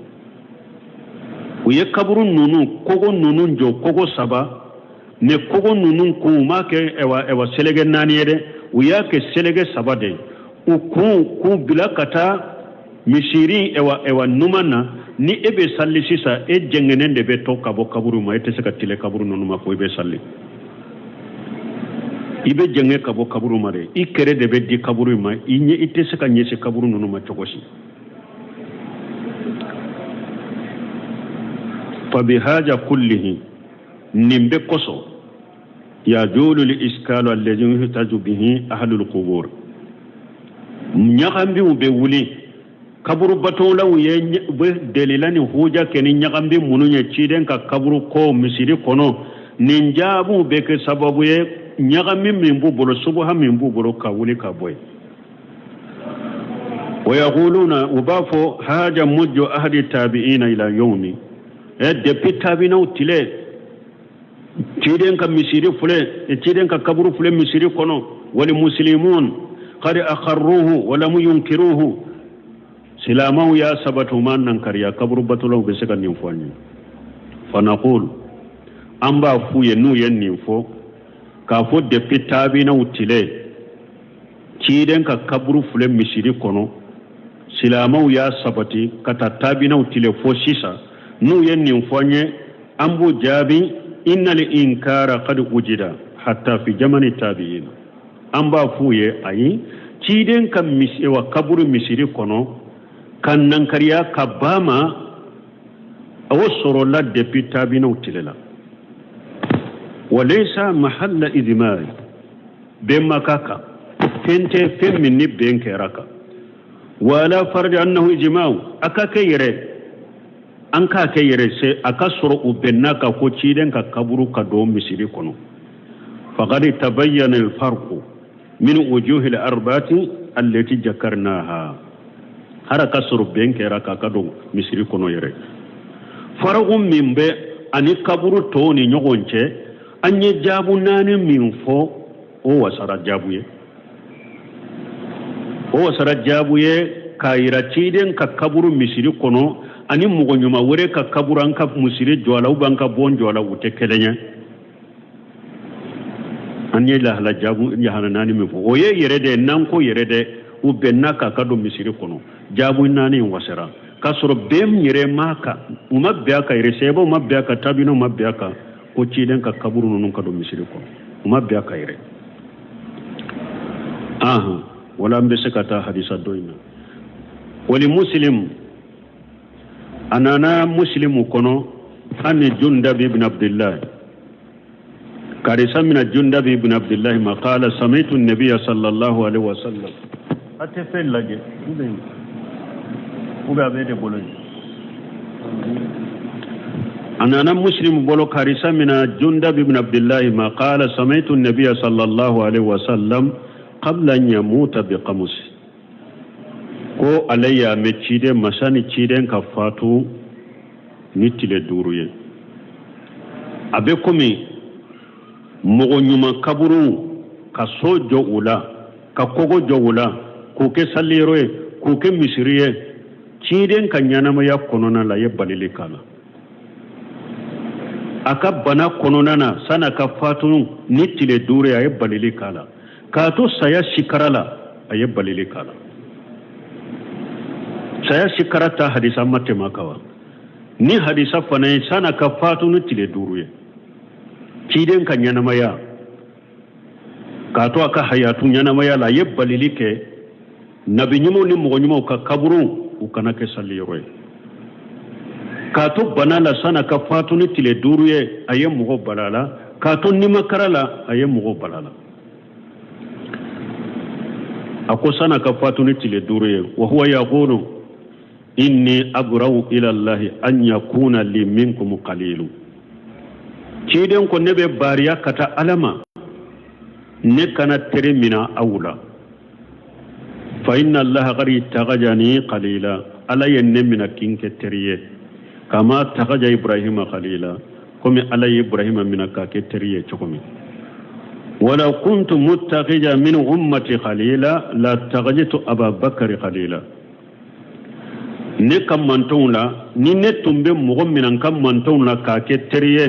U ye kaburu ninnu kogo ninnu jɔ kogo saba, mais kogo ninnu kun u m'a kɛ ɛwa ɛwa selege naani ye dɛ, u y'a kɛ selege saba de ye. U kun k'u bila ka taa misiri ɛwa ɛwa numan na. Ni e bɛ sali sisan, e jɛngɛnen de bɛ to ka bɔ kaburu ma, e tɛ se ka tile kaburu ninnu ma ko i bɛ sali. I bɛ jɛngɛ ka bɔ kaburu ma de, i kɛrɛ de bɛ di kaburu ma, i ɲɛ i tɛ se ka ɲɛsin kaburu ninnu ma cogo si. Fabihaja kullihi, nin bɛɛ kosɔn, yazulu li iskalu allazi yuhtaju bihi ahlul qubur. Ɲagambiw bɛ wuli kaburu batolaw ye, u bɛ delila ni huja kɛ ni ɲagambi minnu ye ciden ka kaburu ko misiri kɔnɔ. Nin jaabiw bɛ kɛ sababu ye ɲagami min b'u bolo, subuha min b'u bolo, ka wuli ka bɔ yen. Wa yaquluna, u b'a fɔ haja mujjo ahadi tabi'ina ila yawmi e depuis tabinaw tile, ciden ka misiri filɛ, ciden ka kaburu filɛ misiri kɔnɔ. Wali muslimun qad akharruhu wa lam yunkiruhu. Silamaw y'a sabati, u ma nankariya. Kaburu batolaw bɛ se ka nin fɔ an ye. Fanaqul, an b'a f'u ye n'u ye nin fɔ k'a fɔ depuis tabinaw tile, ciden ka kaburu filɛ misiri kɔnɔ, silamaw y'a sabati ka taa tabinaw tile fo sisan. N'u ye nin fɔ an ye, an b'u jaabi innal inkara qad wujida hatta fi jamani tabi'ina. An b'a f'u ye ayi, ciden ka wa kaburu misiri kɔnɔ ka nankariya ka ba ma, o sɔrɔla depuis tabinaw tile la. Walaysa mahalla ijma'i, bɛn ma k'a kan, fɛn tɛ fɛn min ni bɛn kɛra kan. Wala fardi annahu ijma'u, a ka kɛ yɛrɛ, an k'a kɛ yɛrɛ se a ka sɔrɔ u bɛnna kan ko ciden ka kaburu ka don misiri kɔnɔ. Faqad tabayyana al-farqu min wujuhi al-arba'ati allati jakarnaha. Har a ka sɔrɔ bɛn kɛra k'a ka don misiri kɔnɔ yɛrɛ, faragu min bɛ ani kaburu tɔw ni ɲɔgɔn cɛ, an ye jaabu naani min fɔ, o wasara jaabu ye, o wasara jaabu ye k'a yira ciden ka kaburu misiri kɔnɔ ani mɔgɔ ɲuman wɛrɛ ka kaburu an ka misiri jɔ a la ou an ka bon jɔ a la, u tɛ kelen ye. An ye lahala jaabu lahala naani min fɔ, o ye yɛrɛ dɛ, n'an ko yɛrɛ dɛ, u bɛnna k'a ka don misiri kɔnɔ, jaabu naani in wasara k'a sɔrɔ bɛn yɛrɛ ma kan, u ma bɛn a kan yɛrɛ, sahabaw ma bɛn a kan, tabinaw ma bɛn a kan ko ciden ka kaburu ninnu ka don misiri kɔnɔ, u ma bɛn a kan yɛrɛ. Ahan, wala an bɛ se ka taa hadisa dɔ in na. Wali muslim, a nana muslimu kɔnɔ ani Jundab ibn Abdullah, karisa mina Jundab ibn Abdullah ma qala sami'tu nabiyya sallallahu alaihi wasallam. A tɛ fɛn lajɛ ou bien a bɛ de bolo yen. A nana muslim bolo karisa mina Jundab ibn Abdullah ma qala sami'tu nabiyya sallallahu alaihi wasallam qabla an yamuta bi qamus, ko ale y'a mɛn ciden ma sani ciden ka fatu ni tile 5 ye. A bɛ komi mɔgɔ ɲuman kaburu ka so jɔ u la, ka kogo jɔ u la, k'u kɛ saliyɔrɔ ye, k'u kɛ misiri ye. Ciden ka ɲɛnamaya kɔnɔna la, a ye balili k'a la. A ka bana kɔnɔna na, san'a ka fatu ni tile 5 ye, a ye balili k'a la. K'a to saya sikara la, a ye balili k'a la. Saya sikara ta hadisa ma tɛmɛ kan wa? Ni hadisa fana ye san'a ka fatu ni tile 5 ye. Ciden ka ɲɛnamaya, k'a to a ka hayatu ɲɛnamaya la, a ye balili kɛ nabi ɲumanw ni mɔgɔ ɲumanw ka kaburu u kana kɛ saliyɔrɔ ye. K'a to bana la, san'a ka fatu ni tile 5 ye, a ye mɔgɔ bala la. K'a to nimakara la, a ye mɔgɔ bala la. A ko san'a ka fatu ni tile 5 ye, wa huwa yaqulu inni abra'u ila allahi an yakuna li minkum qalilu. Ciden ko ne bɛ baariya ka taa Ala ma, ne kana teri mina aw la. Fa inna allaha qad ittakhazani qalila, Ala ye ne mina k'i kɛ teri ye, kama takhaja Ibrahima khalila, komi Ala ye Ibrahima mina k'a kɛ teri ye cogo min. Walaw kuntu muttakhija min ummati khalila la takhajtu Ababakari khalila. Ne ka mantonw la, ni ne tun bɛ mɔgɔ mina n ka mantonw la k'a kɛ teri ye,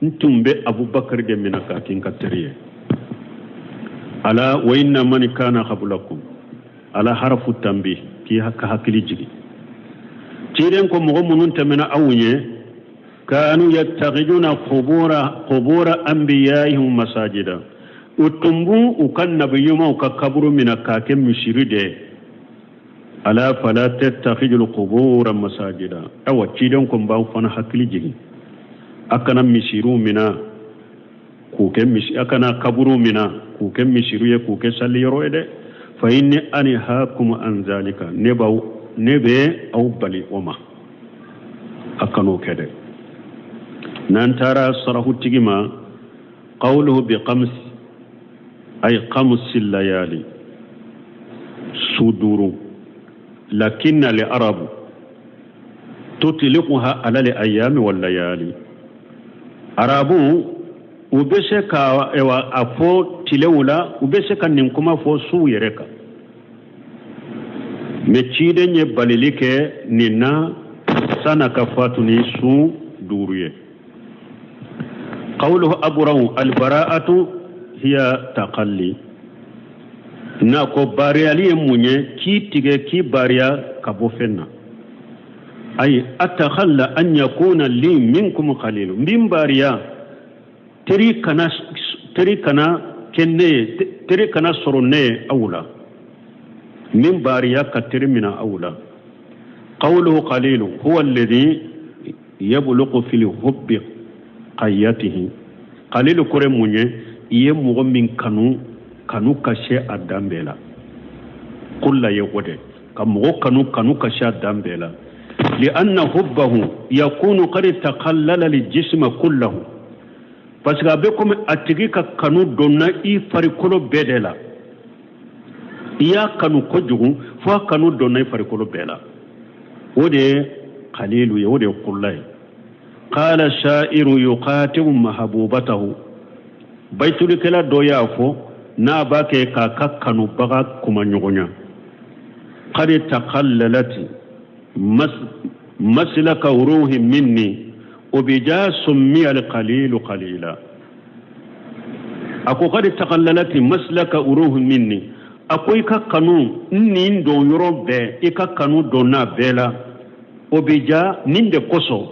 n tun bɛ Abubakari de mina k'a kɛ n ka teri ye. Ala wa inna man kana qablakum, ala harafu tanbi k'i ka hakili jigin. Ciden ko mɔgɔ minnu tɛmɛna aw ɲɛ, kanu yattakhiduna qubura anbiyaihim masajida, u tun b'u u ka nabi ɲumanw ka kaburu mina k'a kɛ misiri de ye. Ala fala tattakhidul qubura masajida. Awa ciden ko n b'aw fana hakili jigin, a kana misiriw mina k'u kɛ misi, a kana kaburuw mina k'u kɛ misiriw ye, k'u kɛ saliyɔrɔ ye dɛ. Fa inni anhakum an zalika, ne b'aw ne bɛ aw bali o ma, a kan'o kɛ dɛ. N'an taara sarahutigi ma, qawluhu bi khams ay khamsi layali, su 5, lakinna li arabu tutliquha ala li ayami wal layali. Arabu u bɛ se ka a fɔ tilew la, u bɛ se ka nin kuma fɔ suw yɛrɛ kan. Mɛ ciden ye balili kɛ nin na san'a ka fatu ni su 5 ye. Qawluhu abra'u albara'atu hiya taqalli, n'a ko baariyali ye mun ye? K'i tigɛ, k'i baariya ka bɔ fɛn na. Ayi atakhalla an yakuna li minkum khalilu, n bɛ baariya teri kana, teri kana kɛ ne ye, teri kana sɔrɔ ne ye aw la, n bɛ baariya ka teri mina aw la. Qawluhu khalilu huwa alladhi yabluqu fil hubbi qayyatihi. Khalilu kɔrɔ mun ye? I ye mɔgɔ min kanu, kanu ka se a dan bɛɛ la. Kulla ye o de ka mɔgɔ kanu, kanu ka se a dan bɛɛ la. Lianna hubbahu yakunu qad taqallala li jisma kullahu, parce que a bɛ komi a tigi ka kanu donna i farikolo bɛɛ de la. I y'a kanu kojugu fo a kanu donna i farikolo bɛɛ la. O de ye khalilu ye, o de ye kulla ye. Qala sha'iru yuqatibu mahabubatahu, bayitulikɛla dɔ y'a fɔ n'a b'a kɛ k'a ka kanubaga kuma ɲɔgɔnya. Qad taqallalat maslaka ruhi minni o bija summiya alqalilu qalila. A ko qad taqallalat maslaka ruhi minni, a ko i ka kanu n nin don yɔrɔ bɛɛ, i ka kanu donna bɛɛ la. O bɛ ja nin de kosɔn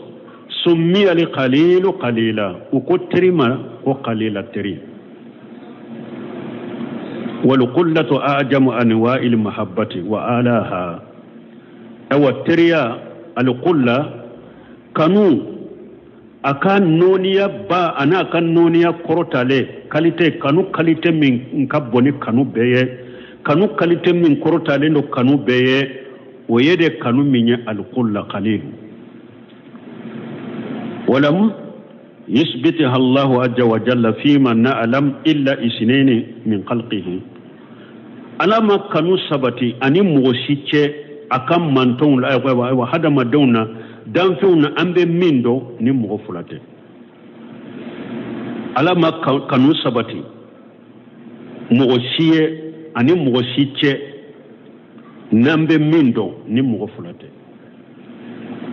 summiya alqalilu qalila, u ko teri ma ko qalila teri. Walqullatu ajamu anwa'il mahabbati wa alaha. Awa teriya alqulla kanu a ka nɔɔniya ba a n'a ka nɔɔniya kɔrɔtalen kalite, kanu kalite min ka bon ni kanu bɛɛ ye, kanu kalite min kɔrɔtalen don kanu bɛɛ ye, o ye de kanu min ye alqulla qalil. Walam yusbitha Allahu azza wa jalla fima na'lam illa isnaini min khalqihi. Ala ma kanu sabati ani mɔgɔ si cɛ a ka mantɔnw la, ayiwa hadamadenw na, danfɛnw na, an bɛ min dɔn ni mɔgɔ fila tɛ. Ala ma kanu sabati mɔgɔ si ye ani mɔgɔ si cɛ. N'an bɛ min dɔn ni mɔgɔ fila tɛ,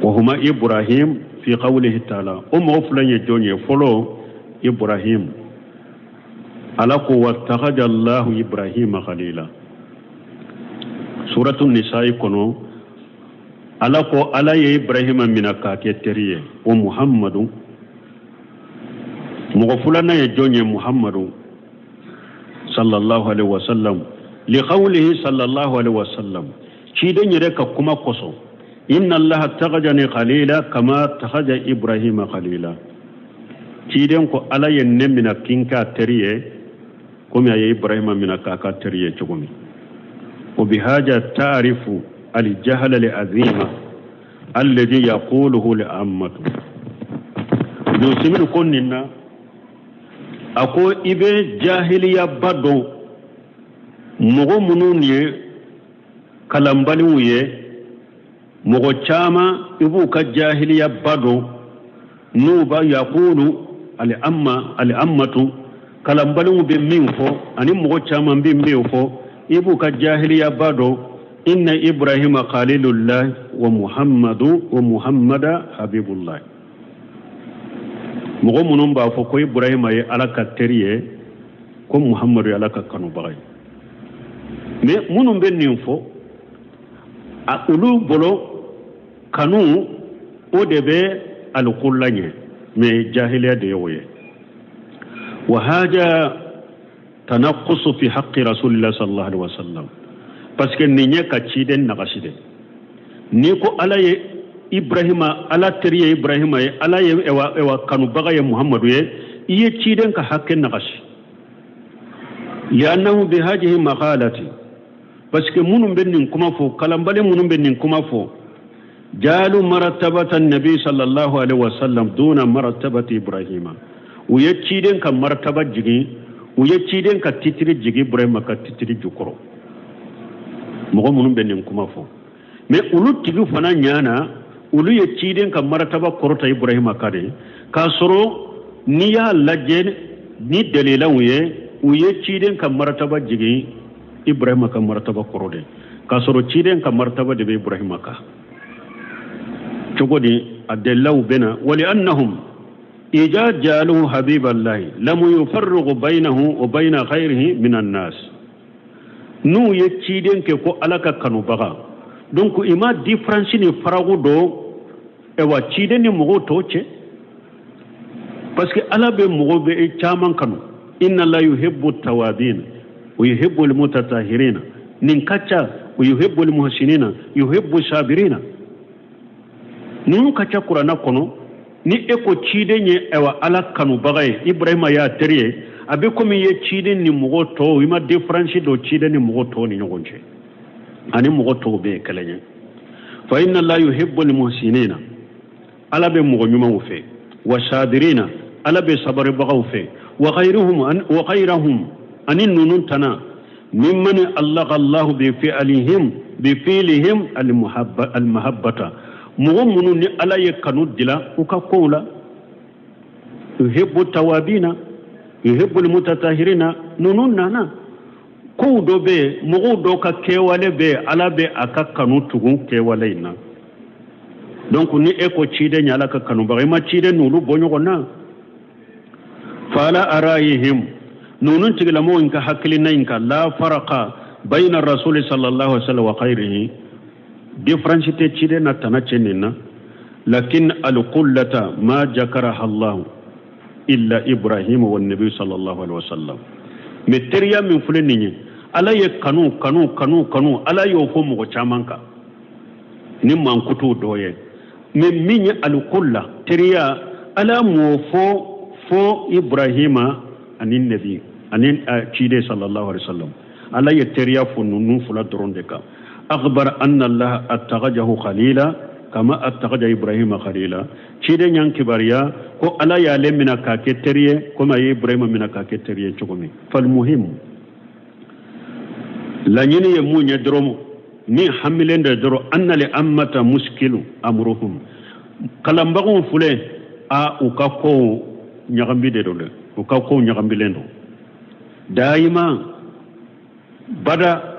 wa huma Ibrahim fi qawlihi taala. O mɔgɔ fila ye jɔn ye? Fɔlɔ, Ibrahim. Ala ko wattakaja Allahu Ibrahima khalila. Suratu Nisa'i kɔnɔ, Ala ko Ala ye Ibrahima mina k'a kɛ teri ye. O Muhammadu, mɔgɔ filanan ye jɔn ye? Muhammadu sallallahu alaihi wasallam, li qawlihi sallallahu alaihi wasallam, ciden yɛrɛ ka kuma kosɔn, inna allaha takajani khalila kama takaja ibrahima khalila. Ciden ko Ala ye ne mina k'i k'a teri ye komi a ye Ibrahima mina k'a ka teri ye cogo min. O bihaja taarifu aljahala li azima alladhi yaquluhu li ammatu Usaymin ko nin na, a ko i bɛ jahiliyaba dɔn, mɔgɔ minnu ye kalanbaliw ye, mɔgɔ caman i b'u ka jahiliyaba dɔn n'u b'a yaqulu al-amma al-ammatu, kalanbaliw bɛ min fɔ ani mɔgɔ caman bɛ min fɔ, i b'u ka jahiliyaba dɔn. Inna Ibrahima khalilullah wa Muhammadu wa Muhammada habibullah. Mɔgɔ minnu b'a fɔ ko Ibrahima ye Ala ka teri ye, ko Muhammadu ye Ala ka kanubaga ye, mais minnu bɛ nin fɔ, a olu bolo kanu o de bɛ alikulla ɲɛ, mais jahiliya de ye o ye. Wa haja tanaqusu fi haqqi rasulillah sallallahu alaihi wasallam, parce que nin ye ka ciden nagasi de. N'i ko Ala ye Ibrahima, Ala teri ye Ibrahima ye, Ala ye ewa ewa kanubaga ye Muhammadu ye, i ye ciden ka hakɛ nagasi. Li'annahu bi hadihi maqalati, parce que minnu bɛ nin kuma fɔ, kalanbali minnu bɛ nin kuma fɔ, jaalu martabata nabi sallallahu alaihi wasallam duna martabati Ibrahima. U ye ciden ka martaba jigin, u ye ciden ka titiri jigin Ibrahima ka titiri jukɔrɔ, mɔgɔ minnu bɛ nin kuma fɔ. Mais olu tigi fana ɲana, olu ye ciden ka martaba kɔrɔta Ibrahima ka de, k'a sɔrɔ n'i y'a lajɛ ni dalilaw ye, u ye ciden ka martaba jigin Ibrahima ka martaba kɔrɔ de, k'a sɔrɔ ciden ka martaba de bɛ Ibrahima kan. Cogo di a dalilaw bɛ na? Wali annahum ija jaaluhu habiballahi lam yufarriqu baynahu wa bayna ghayrihi minan nas. N'u ye ciden kɛ ko Ala ka kanubaga, donc i ma différence ni farago dɔ ewa ciden ni mɔgɔw tɔw cɛ, parce que Ala bɛ mɔgɔ bɛ caman kanu. Inna la yuhibbu tawabin wa yuhibbu almutatahirina, nin ka ca, wa yuhibbu almuhsinina, yuhibbu sabirina, ninnu ka ca kuranna kɔnɔ. Ni e ko ciden ye ayiwa Ala kanubaga ye, Ibrahima y'a teri ye, a bɛ komi i ye ciden ni mɔgɔ tɔw, i ma différence don ciden ni mɔgɔ tɔw ni ɲɔgɔn cɛ, ani mɔgɔ tɔw bɛɛ ye kelen ye. Fa inna la yuhibbu almuhsinina, Ala bɛ mɔgɔ ɲumanw fɛ, wa sabirina, Ala bɛ sabaribagaw fɛ, wa ghayruhum wa ghayrahum, ani ninnu tana, mimman allaqa Allahu bi fi'lihim bi fi'lihim almuhabba almahabbata, mɔgɔ minnu ni Ala ye kanu dila u ka kow la, yuhibbu tawabina yuhibbu almutatahirina, ninnu nana kow dɔ bɛ yen, mɔgɔw dɔw ka kɛwale bɛ yen, Ala bɛ a ka kanu tugun kɛwale in na. Donc ni e ko ciden ye Ala ka kanubaga, i ma ciden n'olu bɔ ɲɔgɔn na. Fala arayihim, ninnu tigilamɔgɔw in ka hakilina in kan, la faraka bayna rasuli sallallahu alaihi wasallam wa khayrihi, différence tɛ ciden na tana cɛ nin na. Lakin alqullata ma jakaraha Allah illa Ibrahim wa nabi sallallahu alaihi wasallam. Mais teriya min filɛ nin ye, Ala ye kanu kanu kanu kanu, Ala y'o fɔ mɔgɔ caman kan ni mankutuw dɔ ye. Mais min ye alqulla teriya, Ala m'o fɔ fo Ibrahima ani nabi ani ciden sallallahu alaihi wasallam. Ala ye teriya fɔ ninnu fila dɔrɔn de kan. Akhbar anna Allah attakajahu khalila kama attakaja Ibrahima khalila. Ciden y'an kibaruya ko Ala y'ale mina k'a kɛ teri ye komi a ye Ibrahima mina k'a kɛ teri ye cogo min. Falmuhim, laɲini ye mun ye dɔrɔn, min hamilen de dɔrɔn, anna li ammata muskilu amruhum, kalanbagaw filɛ a u ka kow ɲagambi de don dɛ, u ka kow ɲagambilen don dayima bada.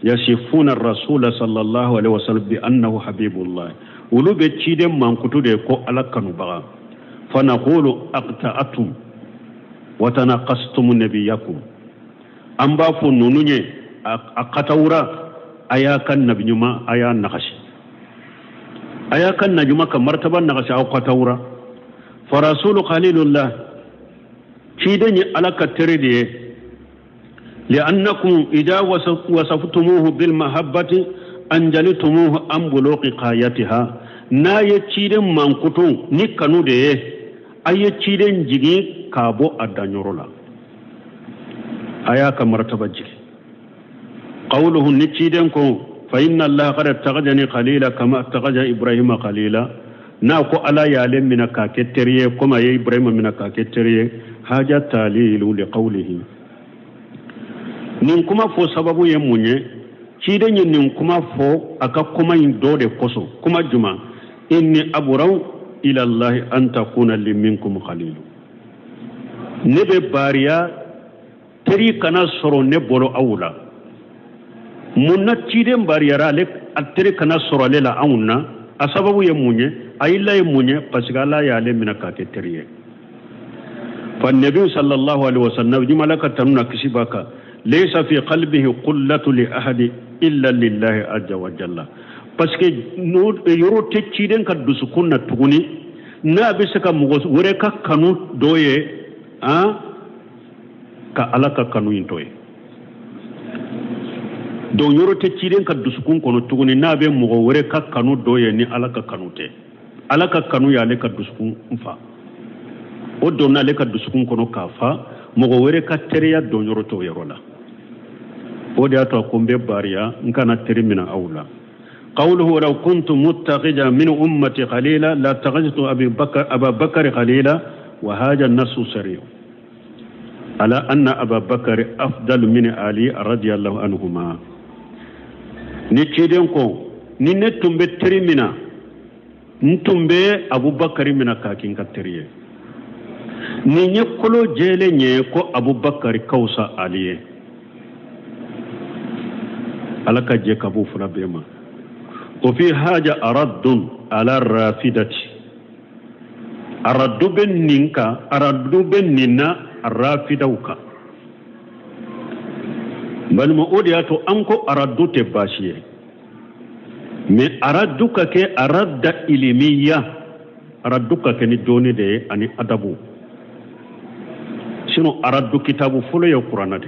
Yasifuna rasula sallallahu alaihi wasallam bi annahu habibullah, olu bɛ ciden mankutu de ko Ala kanubaga. Fanaqulu aqta'atum wa tanaqastum nabiyakum, an b'a fɔ ninnu ye a katawura, a y'a ka nabi ɲuman a y'a nagasi, a y'a ka nabi ɲuman ka martaba nagasi, aw katawura. Farasulu khalilullah, ciden ye Ala ka teri de ye. Li'annakum idha wasaftumuhu bil mahabbati anjalitumuhu an buluqi qayatiha, n'a ye ciden mankutu ni kanu de ye, a ye ciden jigin k'a bɔ a danyɔrɔ la, a y'a ka martaba jigin. Qawluhu, ni ciden ko fa inna allaha qad ittakhadhani khalila kama ittakhadha ibrahima khalila, n'a ko Ala y'ale minɛ k'a kɛ teri ye komi a ye Ibrahima minɛ k'a kɛ teri ye. Haja talilu li qawlihi, nin kuma fɔ sababu ye mun ye? Ciden ye nin kuma fɔ a ka kuma in dɔ de kosɔn. Kuma juma? Inni abrau ila allahi an takuna li minkum khalilu, ne bɛ baariya teri kana sɔrɔ ne bolo aw la. Mun na ciden bariyara ale a teri kana sɔrɔ ale la anw na? A sababu ye mun ye? A illa ye mun ye? Parce que Ala y'ale minɛ k'a kɛ teri ye. Fa nabi sallallahu alaihi wasallam, juma Ala ka tanu na kisi b'a kan, laysa fi qalbihi qullatu li ahadi illa lillahi azza wa jalla, parce que yɔrɔ tɛ ciden ka dusukun na tuguni n'a bɛ se ka mɔgɔ wɛrɛ ka kanu dɔ ye han ka Ala ka kanu in to ye. Donc yɔrɔ tɛ ciden ka dusukun kɔnɔ tuguni n'a bɛ mɔgɔ wɛrɛ ka kanu dɔ ye ni Ala ka kanu tɛ. Ala ka kanu y'ale ka dusukun fa, o donna ale ka dusukun kɔnɔ k'a fa, mɔgɔ wɛrɛ ka teriya don yɔrɔ t'o yɔrɔ la. O de y'a to a ko n bɛ bariya n kana teri minɛ aw la. Qawluhu law kuntu muttakhidhan min ummati khalila la takhadhtu Aba Bakr khalila, wa hadha an-nassu sarih ala anna Aba Bakr afdal min Ali radiyallahu anhuma. Ni ciden ko ni ne tun bɛ teri min na, n tun bɛ Abubakari minɛ k'a kɛ n ka teri ye. Nin ye kolo jɛlen ye ko Abubakari ka fisa Ali ye. Ala ka jɛ ka b'u fila bɛɛ ma. O fi haja araddun ala rafidati, araddu bɛ nin kan, araddu bɛ nin na rafidaw kan. Balima, o de y'a to an ko araddu tɛ baasi ye, mais araddu ka kɛ aradda ilimiya, araddu ka kɛ ni dɔnni de ye ani adabu. Sinon araddu kitabu fɔlɔ ye kuranna de.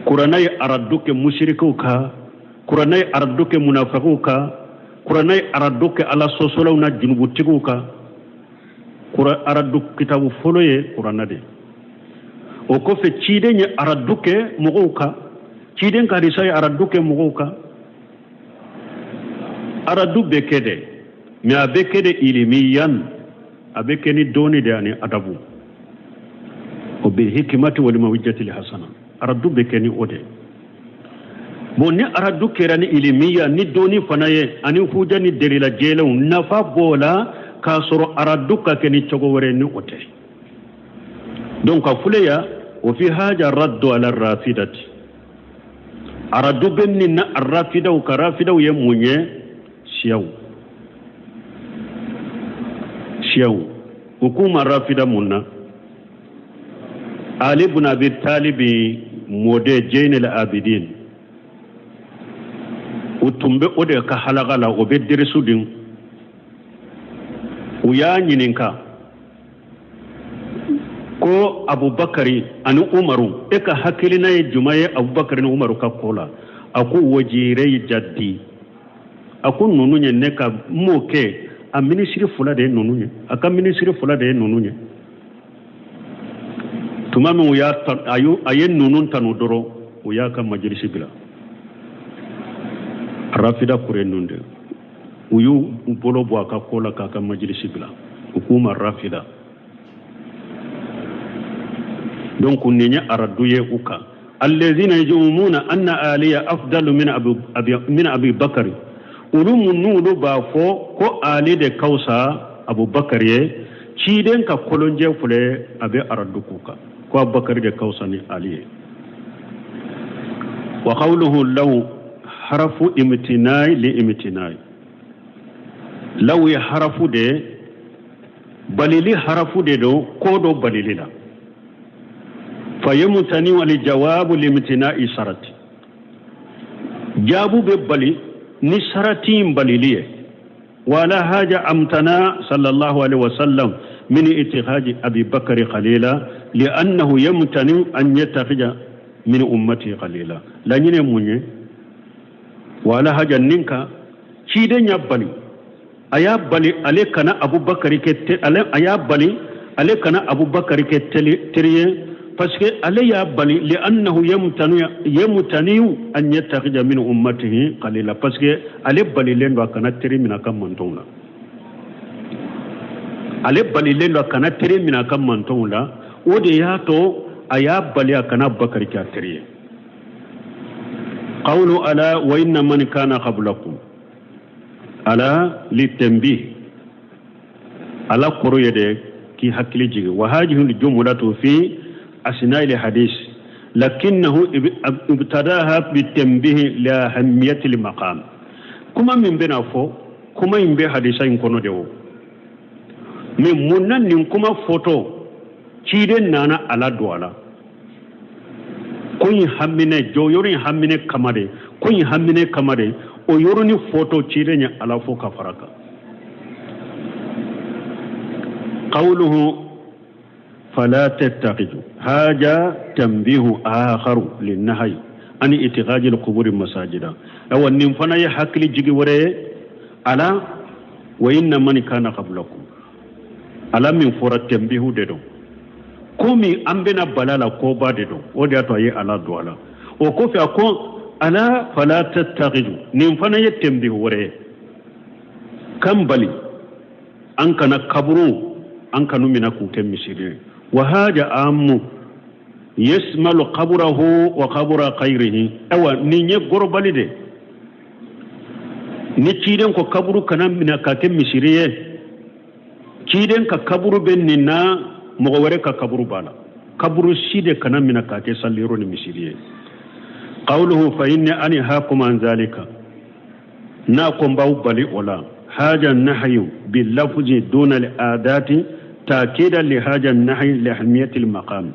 Kuranna ye araddu kɛ musirikiw kan, kuranna ye araddu kɛ munafakiw kan, kuranna ye araddu kɛ Ala sɔsɔlaw na junubutigiw kan. Araddu kitabu fɔlɔ ye kuranna de. O kɔfɛ ciden ye araddu kɛ mɔgɔw kan, ciden ka hadisa ye araddu kɛ mɔgɔw kan. Araddu bɛ kɛ dɛ, mais a bɛ kɛ de ilimiyan, a bɛ kɛ ni dɔnni de ani adabu, o bil hikimati wal mawiddatil hasana. Araddu bɛ kɛ ni o de. Bon, ni araddu kɛra ni ilimiya ni dɔnni fana ye ani huja ni delila jɛlenw, nafa b'o la k'a sɔrɔ araddu ka kɛ ni cogo wɛrɛ ni o tɛ. Donc ka fuleya o fi haja raddu ala rafidati, araddu bɛ nin na rafidaw ka. Rafidaw ye mun ye? Siyaw, siyaw. U k'u ma rafida mun na? Ali ibn Abi Talibi mɔden Jainal Abidin, u tun bɛ o de ka halaka la, o bɛ derisu di. U y'a ɲininka ko Abubakari ani Umaru, e ka hakilina ye jumɛn ye Abubakari ni Umaru ka ko la? A ko wajirai jaddi, a ko ninnu ye ne ka mɔkɛ a minisiri fila de ye ninnu ye, a ka minisiri fila de ye ninnu ye. Tuma min u y'a a ye ninnu tanu dɔrɔn, u y'a ka majilisi bila. Rafida kure ninnu de, u y'u bolo bɔ a ka ko la k'a ka majilisi bila, u k'u ma rafida. Donc nin ye aradu ye u kan. Allazina yajumuna anna aliya afdalu min abi bakari, olu mun n'olu b'a fɔ ko Ali de ka fisa Abubakari ye, ciden ka kolonjɛ filɛ, a bɛ aradu k'u kan ko Abubakari de ka fisa ni Ali ye. Wa qawluhu law harafu imtinai li imtinai, law ye harafu de balili, harafu de don ko dɔ balili la. Fayamtani wal jawabu limtinai sarati, jaabu bɛ bali ni sarati in balili ye. Wala haja amtana sallallahu alaihi wasallam min ittikhadi Abi Bakri khalila li'annahu yamtani an yattakhidha min ummati khalila. Laɲini mun ye? Wala haja nin ka ciden y'a bali, a y'a bali ale kana Abubakari kɛ, ale a y'a bali ale kana Abubakari kɛ teri ye, parce que ale y'a bali li'annahu yamtani yamtani an yattakhidha min ummatihi khalila, parce que ale balilen don a kana teri minɛ a ka mantɔnw la, ale balilen don a kana teri minɛ a ka mantɔnw la. O de y'a to a y'a bali a kana Bakari kɛ a teri ye. Qawlu ala wa inna man kana qablakum, ala litanbih, ala kɔrɔ ye de k'i hakili jigin. Wa hadihi jumlatu fi asnai hadis lakinnahu ibtadaha bitanbih li ahamiyati al-maqam. Kuma min bɛna fɔ, kuma in bɛ hadisa in kɔnɔ de o, mais mun na nin kuma fɔtɔ ciden nana ala don a la? Ko in haminɛ jɔyɔrɔ in haminɛ kama de, ko in haminɛ kama de, o yɔrɔnin fɔtɔ ciden ye ala fɔ ka fara kan. Qawluhu fala tattakhidhu haja tanbihu akharu linnahyi an ittikhadi alquburi masajida. Awa, nin fana ye hakili jigi wɛrɛ ye. Ala wa inna man kana qablakum, ala min fɔra tanbihu de don, komi an bɛna bala la koba de don, o de y'a to a ye ala don a la. O kɔfɛ a ko ala fala tattakhidhu, nin fana ye tanbihu wɛrɛ ye kan bali an kana kaburu an kanu mina k'u kɛ misiri ye. Wa haja amu yasmalu qaburahu wa qabura khayrihi. Awa, nin ye gɔrɔbali de ni ciden ko kaburu kana mina ka kɛ misiri ye. Ciden ka kaburu bɛ nin na, mɔgɔ wɛrɛ ka kaburu b'a la, kaburu si de kana mina k'a kɛ saliyɔrɔ ni misiri ye. Qawluhu fa inni anhaakum an zalika, n'a ko n b'aw bali o la, haja nahyu bilafzi duna al-adati ta'kidan li haja nahyi li ahamiyati al-maqam.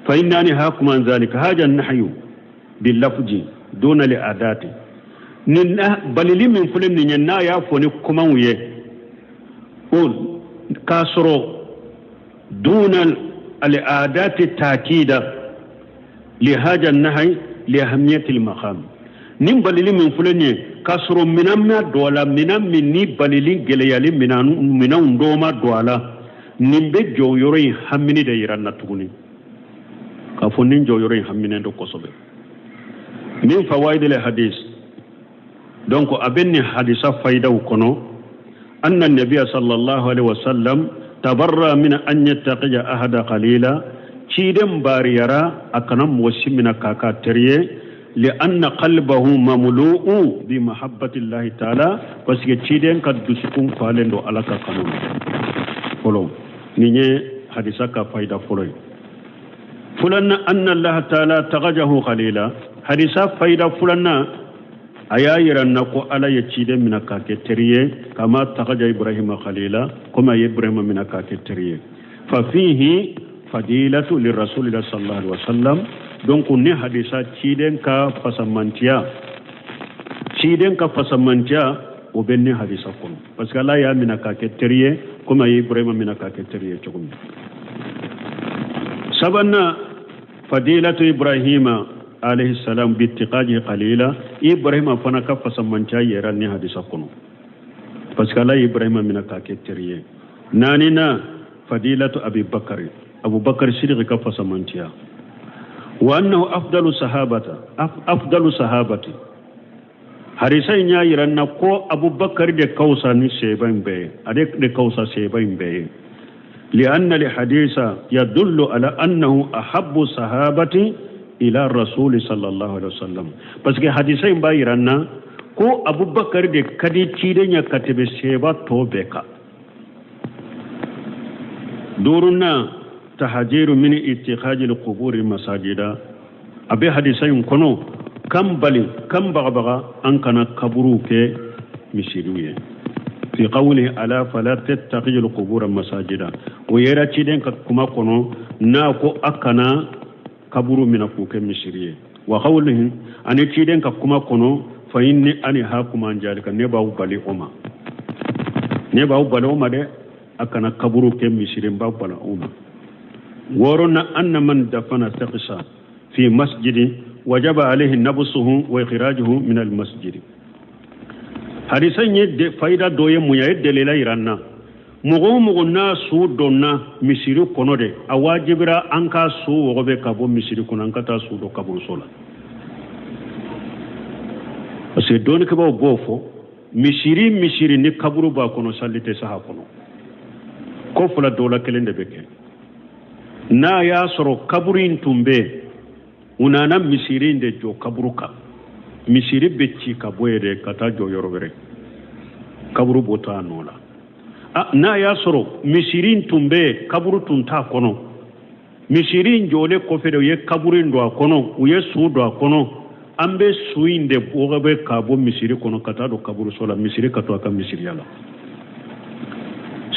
Fa inni anhaakum an zalika, haja nahyu bilafzi duna al-adati, nin balili min filɛ nin ye, n'a y'a fɔ ni kumaw ye o k'a sɔrɔ duna al-adati ta'kida li haja nahyi li ahamiyati al-maqam. Nin balili min filɛ nin ye, k'a sɔrɔ minɛn ma don a la, minɛn min ni balili gɛlɛyali minɛnw dɔ ma don a la, nin bɛ jɔyɔrɔ in hamini de yira n na tuguni, k'a fɔ nin jɔyɔrɔ in haminen don kosɛbɛ. Min fawaidil hadis, donc a bɛ nin hadisa fayidaw kɔnɔ, anna nabiya sallallahu alaihi wasallam tabarra min an yattakhidha ahada khalila, ciden bariyara a kana mɔgɔ si minɛ k'a ka teri ye, li'anna qalbahu mamlu'u bi mahabbatillahi ta'ala, parce que ciden ka dusukun falen don Ala ka kanu na fɔlɔ. Nin ye hadisa ka fayida fɔlɔ ye. Fulanna, anna Allah ta'ala tagajahu khalila, hadisa fayida fulanna, a y'a yira n na ko Ala ye ciden minɛ k'a kɛ teri ye, kama tagaja Ibrahima khalila, komi a ye Ibrahima minɛ k'a kɛ teri ye. Fa fihi fadilatu lirasulillah sallallahu alaihi wasallam. Donc ni hadisa ciden ka fasamantiya, ciden ka fasamantiya, o bɛ ni hadisa kɔnɔ, parce que Ala y'a minɛ k'a kɛ teri ye komi a ye Ibrahima minɛ k'a kɛ teri ye cogo min. Sabanan, fadilatu Ibrahima alayhi salam bittiqaji qalila, Ibrahima fana ka fasamantiya yɛrɛ ni hadisa kɔnɔ, parce que Ala ye Ibrahima minɛ k'a kɛ teri ye. Naaninan, fadilatu Abi Bakari, Abubakar Sidiki ka fasamantiya, wa annahu afdalu sahabata, afdalu sahabati. Hadisa in y'a yira n na ko Abubakar de ka fisa ni seba in bɛɛ ye, ale de ka fisa seba in bɛɛ ye. Lianna alhadisa yadullu ala annahu ahabbu sahabati ila rasuli sallallahu alaihi wasallam, parce que hadisa in b'a yira n na ko Abubakar de ka di ciden ye ka tɛmɛ seba tɔ bɛɛ kan. Duurunan, tahajiru min ittikhadi alquburi masajida, a bɛ hadisa in kɔnɔ. K'an bali, k'an bagabaga an kana kaburuw kɛ misiriw ye. Fi qawli ala fala tattakhidul qubura masajida, o yera ciden ka kuma kɔnɔ n'a ko a kana kaburu minɛ k'u kɛ misiri ye. Wa qawlihi, ani ciden ka kuma kɔnɔ, fa inni anhakum an zalika, ne b'aw bali o ma, ne b'aw bali o ma dɛ, a kana kaburu kɛ misiri, n b'aw bali o ma. Wɔɔrɔnan, anna man dafana shaksa fi masjidi wajaba alayhi nabsuhu wa ikhrajuhu min al masjidi. Hadisa in ye fayida dɔ ye mun ye? A ye delila yira an na, mɔgɔ o mɔgɔ n'a su donna misiri kɔnɔ de, a wajibira an k'a su wɔgɔbɛ ka bɔ misiri kɔnɔ, an ka taa su don kaburuso la. Parce que dɔnnikɛbaaw b'o fɔ, misiri ni kaburu b'a kɔnɔ, sali tɛ saha kɔnɔ. Ko fila dɔ la kelen de bɛ kɛ. N'a y'a sɔrɔ kaburu in tun bɛ yen, u nana misiri in de jɔ kaburu kan, misiri bɛ ci ka bɔ yen de ka taa jɔ yɔrɔ wɛrɛ, kaburu b'o to a nɔ la. N'a y'a sɔrɔ misiri in tun bɛ yen, kaburu tun t'a kɔnɔ, misiri in jɔlen kɔfɛ de u ye kaburu in don a kɔnɔ, u ye su don a kɔnɔ, an bɛ su in de wɔgɔbɛ ka bɔ misiri kɔnɔ ka taa don kaburuso la, misiri ka to a ka misiriya la.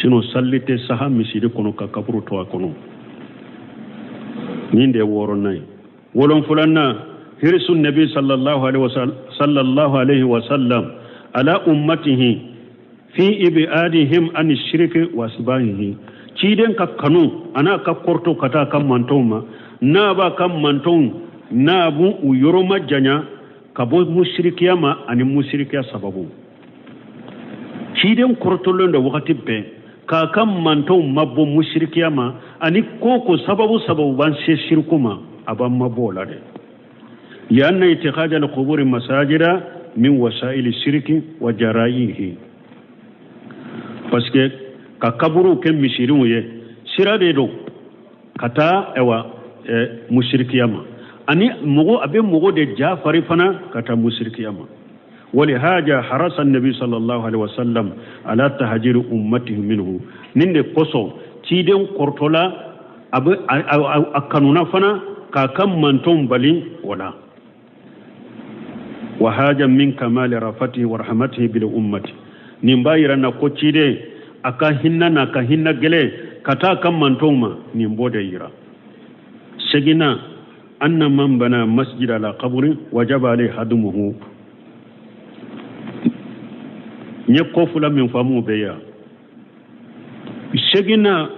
Sinon sali tɛ saha misiri kɔnɔ ka kaburu to a kɔnɔ. Nin de ye wɔɔrɔnan ye. Wolonfulanan, hirisu nabi sallallahu alaihi wasallam, sallallahu alaihi wasallam ala ummatihi fi ibadihim an shirki wa asbahihi. Ciden ka kanu an'a ka kɔrɔtɔ ka taa ka mantɔnw ma, n'a b'a ka mantɔnw n'a b'u u yɔrɔ majanya ka bɔ musirikiya ma ani musirikiya sababu. Ciden kɔrɔtɔlen don wagati bɛɛ k'a ka mantɔnw mabɔ musirikiya ma ani ko ko sababu sababu b'an se siriku ma, a b'an mabɔ o la dɛ. Lianna ittikhada alquburi masajida min wasaili siriki wa jaraihi. Parce que ka kaburuw kɛ misiriw ye sira de don ka taa ayiwa musirikiya ma, ani mɔgɔ a bɛ mɔgɔ de jafari fana ka taa musirikiya ma. Walihaja harasa nabi sallallahu alaihi wasallam ala tahajiri ummatihi minhu. Nin de kosɔn ciden kɔrɔtɔla a bɛ a kanuna fana k'a ka mantɔnw bali o la. Wa haja min kamali rafatihi wa rahmatihi bil ummati. Nin b'a yira na ko ciden a ka hinɛ n'a ka hinɛ gɛlɛn ka taa a ka mantɔnw ma, nin b'o de yira. Seginna, anna man bana masjid ala qabri wajaba alayhi hadumuhu. N ye ko fila min faamu bɛ yan. Seginna,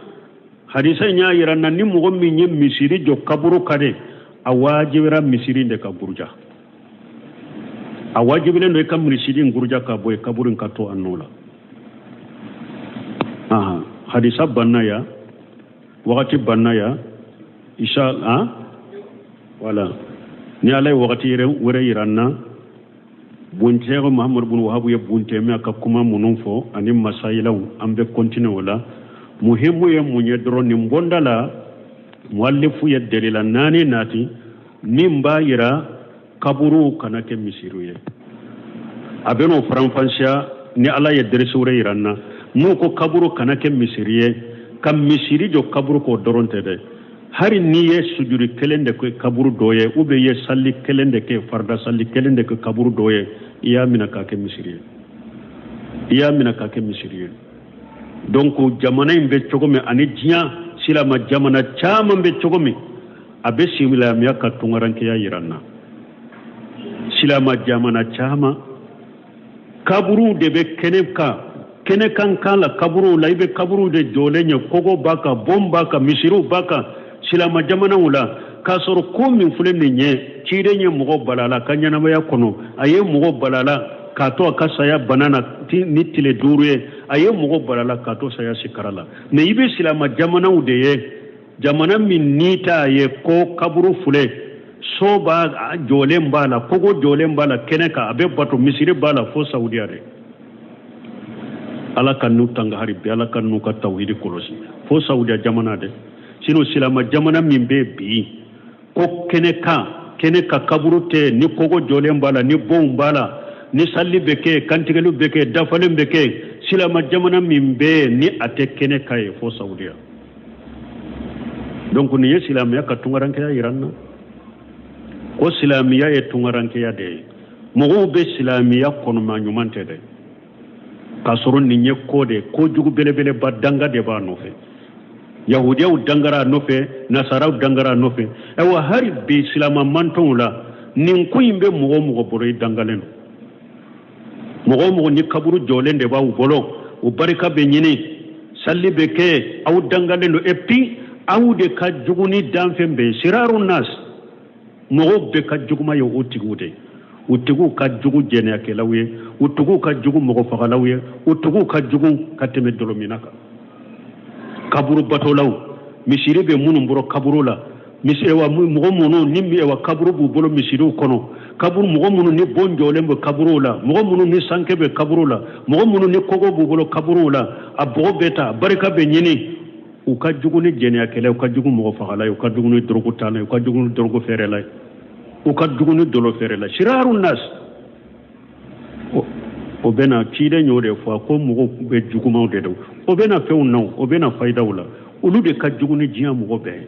hadisa in y'a yira na ni mɔgɔ min ye misiri jɔ kaburu kan de, a wajibira misiri in de ka guruja. A wajibilen don i ka misiri in guruja ka bɔ yen, kaburu in ka to a nɔ la. Hadisa banna yan, wagati banna yan, inshallah. Wala ni Ala ye wagati wɛrɛ yira n na, Buntɛgɛ Muhamadu bin Wahabu ye Buntɛmɛ ka kuma minnu fɔ ani masayilaw, an bɛ continuer o la. Muhimu ye mun ye dɔrɔn, nin bonda la muwalifu ye delila naani nati min b'a yira kaburuw kana kɛ misiriw ye. A bɛn'o faranfasiya ni Ala ye deresi wɛrɛ yira n na. N'u ko kaburu kana kɛ misiri ye, ka misiri jɔ kaburu k'o dɔrɔn tɛ dɛ. Hari n'i ye sujuri kelen de kɛ kaburu dɔ ye, ou bien i ye sali kelen de kɛ, farida sali kelen de kɛ kaburu dɔ ye, i y'a minɛ k'a kɛ misiri ye, i y'a minɛ k'a kɛ misiri ye. Donc jamana in bɛ cogo min ani diɲɛ silama jamana caman bɛ cogo min, a bɛ silamɛya ka tunkarankeya yira n na. Silama jamana caman kaburuw de bɛ kɛnɛ kan, kɛnɛ kan kan la kaburuw la, i bɛ kaburuw de jɔlen ye, kogo b'a kan, bon b'a kan, misiriw b'a kan silama jamanaw la, k'a sɔrɔ ko min filɛ nin ye, ciden ye mɔgɔ balala ka ɲɛnamaya kɔnɔ, a ye mɔgɔ balala k'a to a ka saya bana na ni tile 5 ye, a ye mɔgɔ balala k'a to saya sikara la. Mais i bɛ silama jamanaw de ye, jamana min n'i t'a ye ko kaburu filɛ, so b'a jɔlen b'a la, kogo jɔlen b'a la kɛnɛ kan, a bɛ bato, misiri b'a la, fo Saudiya de. Ala ka n'u tanga hari bi, Ala ka n'u ka tawhidi kɔlɔsi, fo Saudiya jamana de. Sinon silama jamana min bɛ bi ko kɛnɛ kan, kɛnɛ ka kaburu tɛ, ni kogo jɔlen b'a la, ni bonw b'a la, ni sali bɛ kɛ, kantigɛliw bɛ kɛ, dafalen bɛ kɛ, silama jamana min bɛ ni a tɛ kɛnɛ kan ye, fo Saudiya. Donc nin ye silamɛya ka tunkarankeya yira n na. Ko silamɛya ye tunkarankeya de ye. Mɔgɔw bɛ silamɛya kɔnɔ mais ɲuman tɛ dɛ, k'a sɔrɔ nin ye ko de kojugu belebeleba, danga de b'a nɔfɛ. Yahudiyaw dangara a nɔfɛ, nasaraw dangara a nɔfɛ. Ayiwa, hali bi silama mantɔnw la, nin ko in bɛ mɔgɔ o mɔgɔ bolo, i dangalen don. Mɔgɔ o mɔgɔ ni kaburu jɔlen de b'aw bolo, o barika bɛ ɲini, sali bɛ kɛ, aw dangalen don. Et puis aw de ka jugu ni danfɛn bɛɛ ye. Siraru nas, mɔgɔw bɛɛ ka juguma ye o tigiw de ye. O tigiw ka jugu jɛnɛyakɛlaw ye, o tigiw ka jugu mɔgɔfagalaw ye, o tigiw ka jugu ka tɛmɛ dɔlɔminna kan. Kaburu batolaw, misiri bɛ minnu bolo kaburu la, misi mɔgɔ minnu ni kaburu b'u bolo misiriw kɔnɔ, kaburu mɔgɔ minnu ni bon jɔlen bɛ kaburuw la, mɔgɔ minnu ni sanke bɛ kaburuw la, mɔgɔ minnu ni kogo b'u bolo kaburuw la, a bɔgɔ bɛ ta, barika bɛ ɲini, u ka jugu ni jɛnɛyakɛla ye, u ka jugu mɔgɔ fagala ye, u ka jugu ni dɔrɔgu tala ye, u ka jugu ni dɔrɔgu feerela ye, u ka jugu ni dɔlɔ feerela. Siraru nas, o bɛna ciden y'o de fɔ ko mɔgɔw bɛ jugumanw de don, o bɛna fɛnw na, o bɛna fayidaw la, olu de ka jugu ni diɲɛ mɔgɔ bɛɛ ye.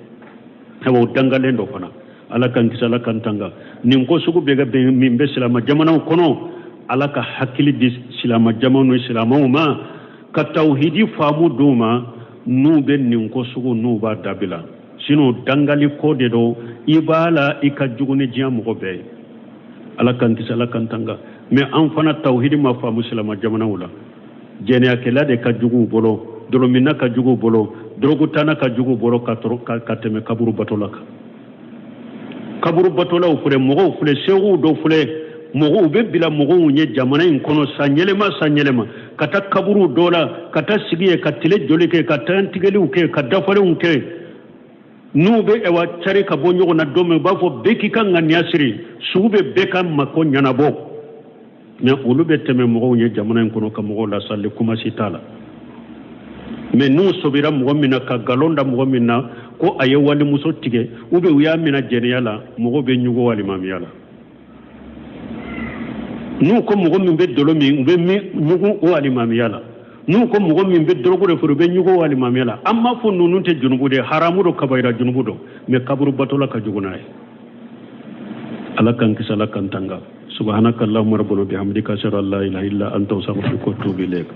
Ayiwa, o dangalen dɔ fana. Ala k'an kisi, Ala k'an tanga nin ko sugu bɛɛ ka min bɛ silama jamanaw kɔnɔ. Ala ka hakili di silama jamanaw ni silamaw ma, ka tawhidi faamu d'u ma, n'u bɛ nin ko sugu n'u b'a dabila. Sinon dangali ko de don, i b'a la, i ka jugu ni diɲɛ mɔgɔ bɛɛ ye. Ala k'an kisi, Ala k'an tanga. Mais an fana tawhidi ma faamu silama jamanaw la. Jɛnɛyakɛla de ka jugu u bolo, dɔlɔminna ka jugu u bolo, dɔrɔgutana ka jugu u bolo ka tɛmɛ kaburu batola kan. Kaburu batolaw filɛ, mɔgɔw filɛ, sehuw dɔw filɛ, mɔgɔw bɛ bila mɔgɔw ɲɛ jamana in kɔnɔ san yɛlɛma san yɛlɛma, ka taa kaburu dɔ la, ka taa sigi yen, ka tile joli kɛ, ka tantigɛliw kɛ, ka dafalenw kɛ. N'u bɛ ɛwa cari ka bɔ ɲɔgɔn na don min, u b'a fɔ bɛɛ k'i ka ŋaniya siri, sugu bɛ bɛɛ ka mako ɲɛnabɔ. Mais olu bɛ tɛmɛ mɔgɔw ɲɛ jamana in kɔnɔ ka mɔgɔw lasali, kuma si t'a la. Mais n'u sobira mɔgɔ min na, ka nkalon da mɔgɔ min na ko a ye walimuso tigɛ, ou bien u y'a minɛ jɛnɛya la, mɔgɔw bɛ ɲugu alimamiya la. N'u ko mɔgɔ min bɛ dɔlɔ min, u bɛ ɲugu o alimamiya la. N'u ko mɔgɔ min bɛ dɔrɔgu de feere, u bɛ ɲugu o alimamiya la. An m'a fɔ ninnu tɛ junubu de ye, haramu don, kabayira junubu don, mais kaburu batola ka jugu n'a ye. Ala k'an kisi, Ala k'an tanga. Subhanaka allahumma rabbana bihamdika, ashhadu an la ilaha illa anta, astaghfiruka wa atubu ilayk.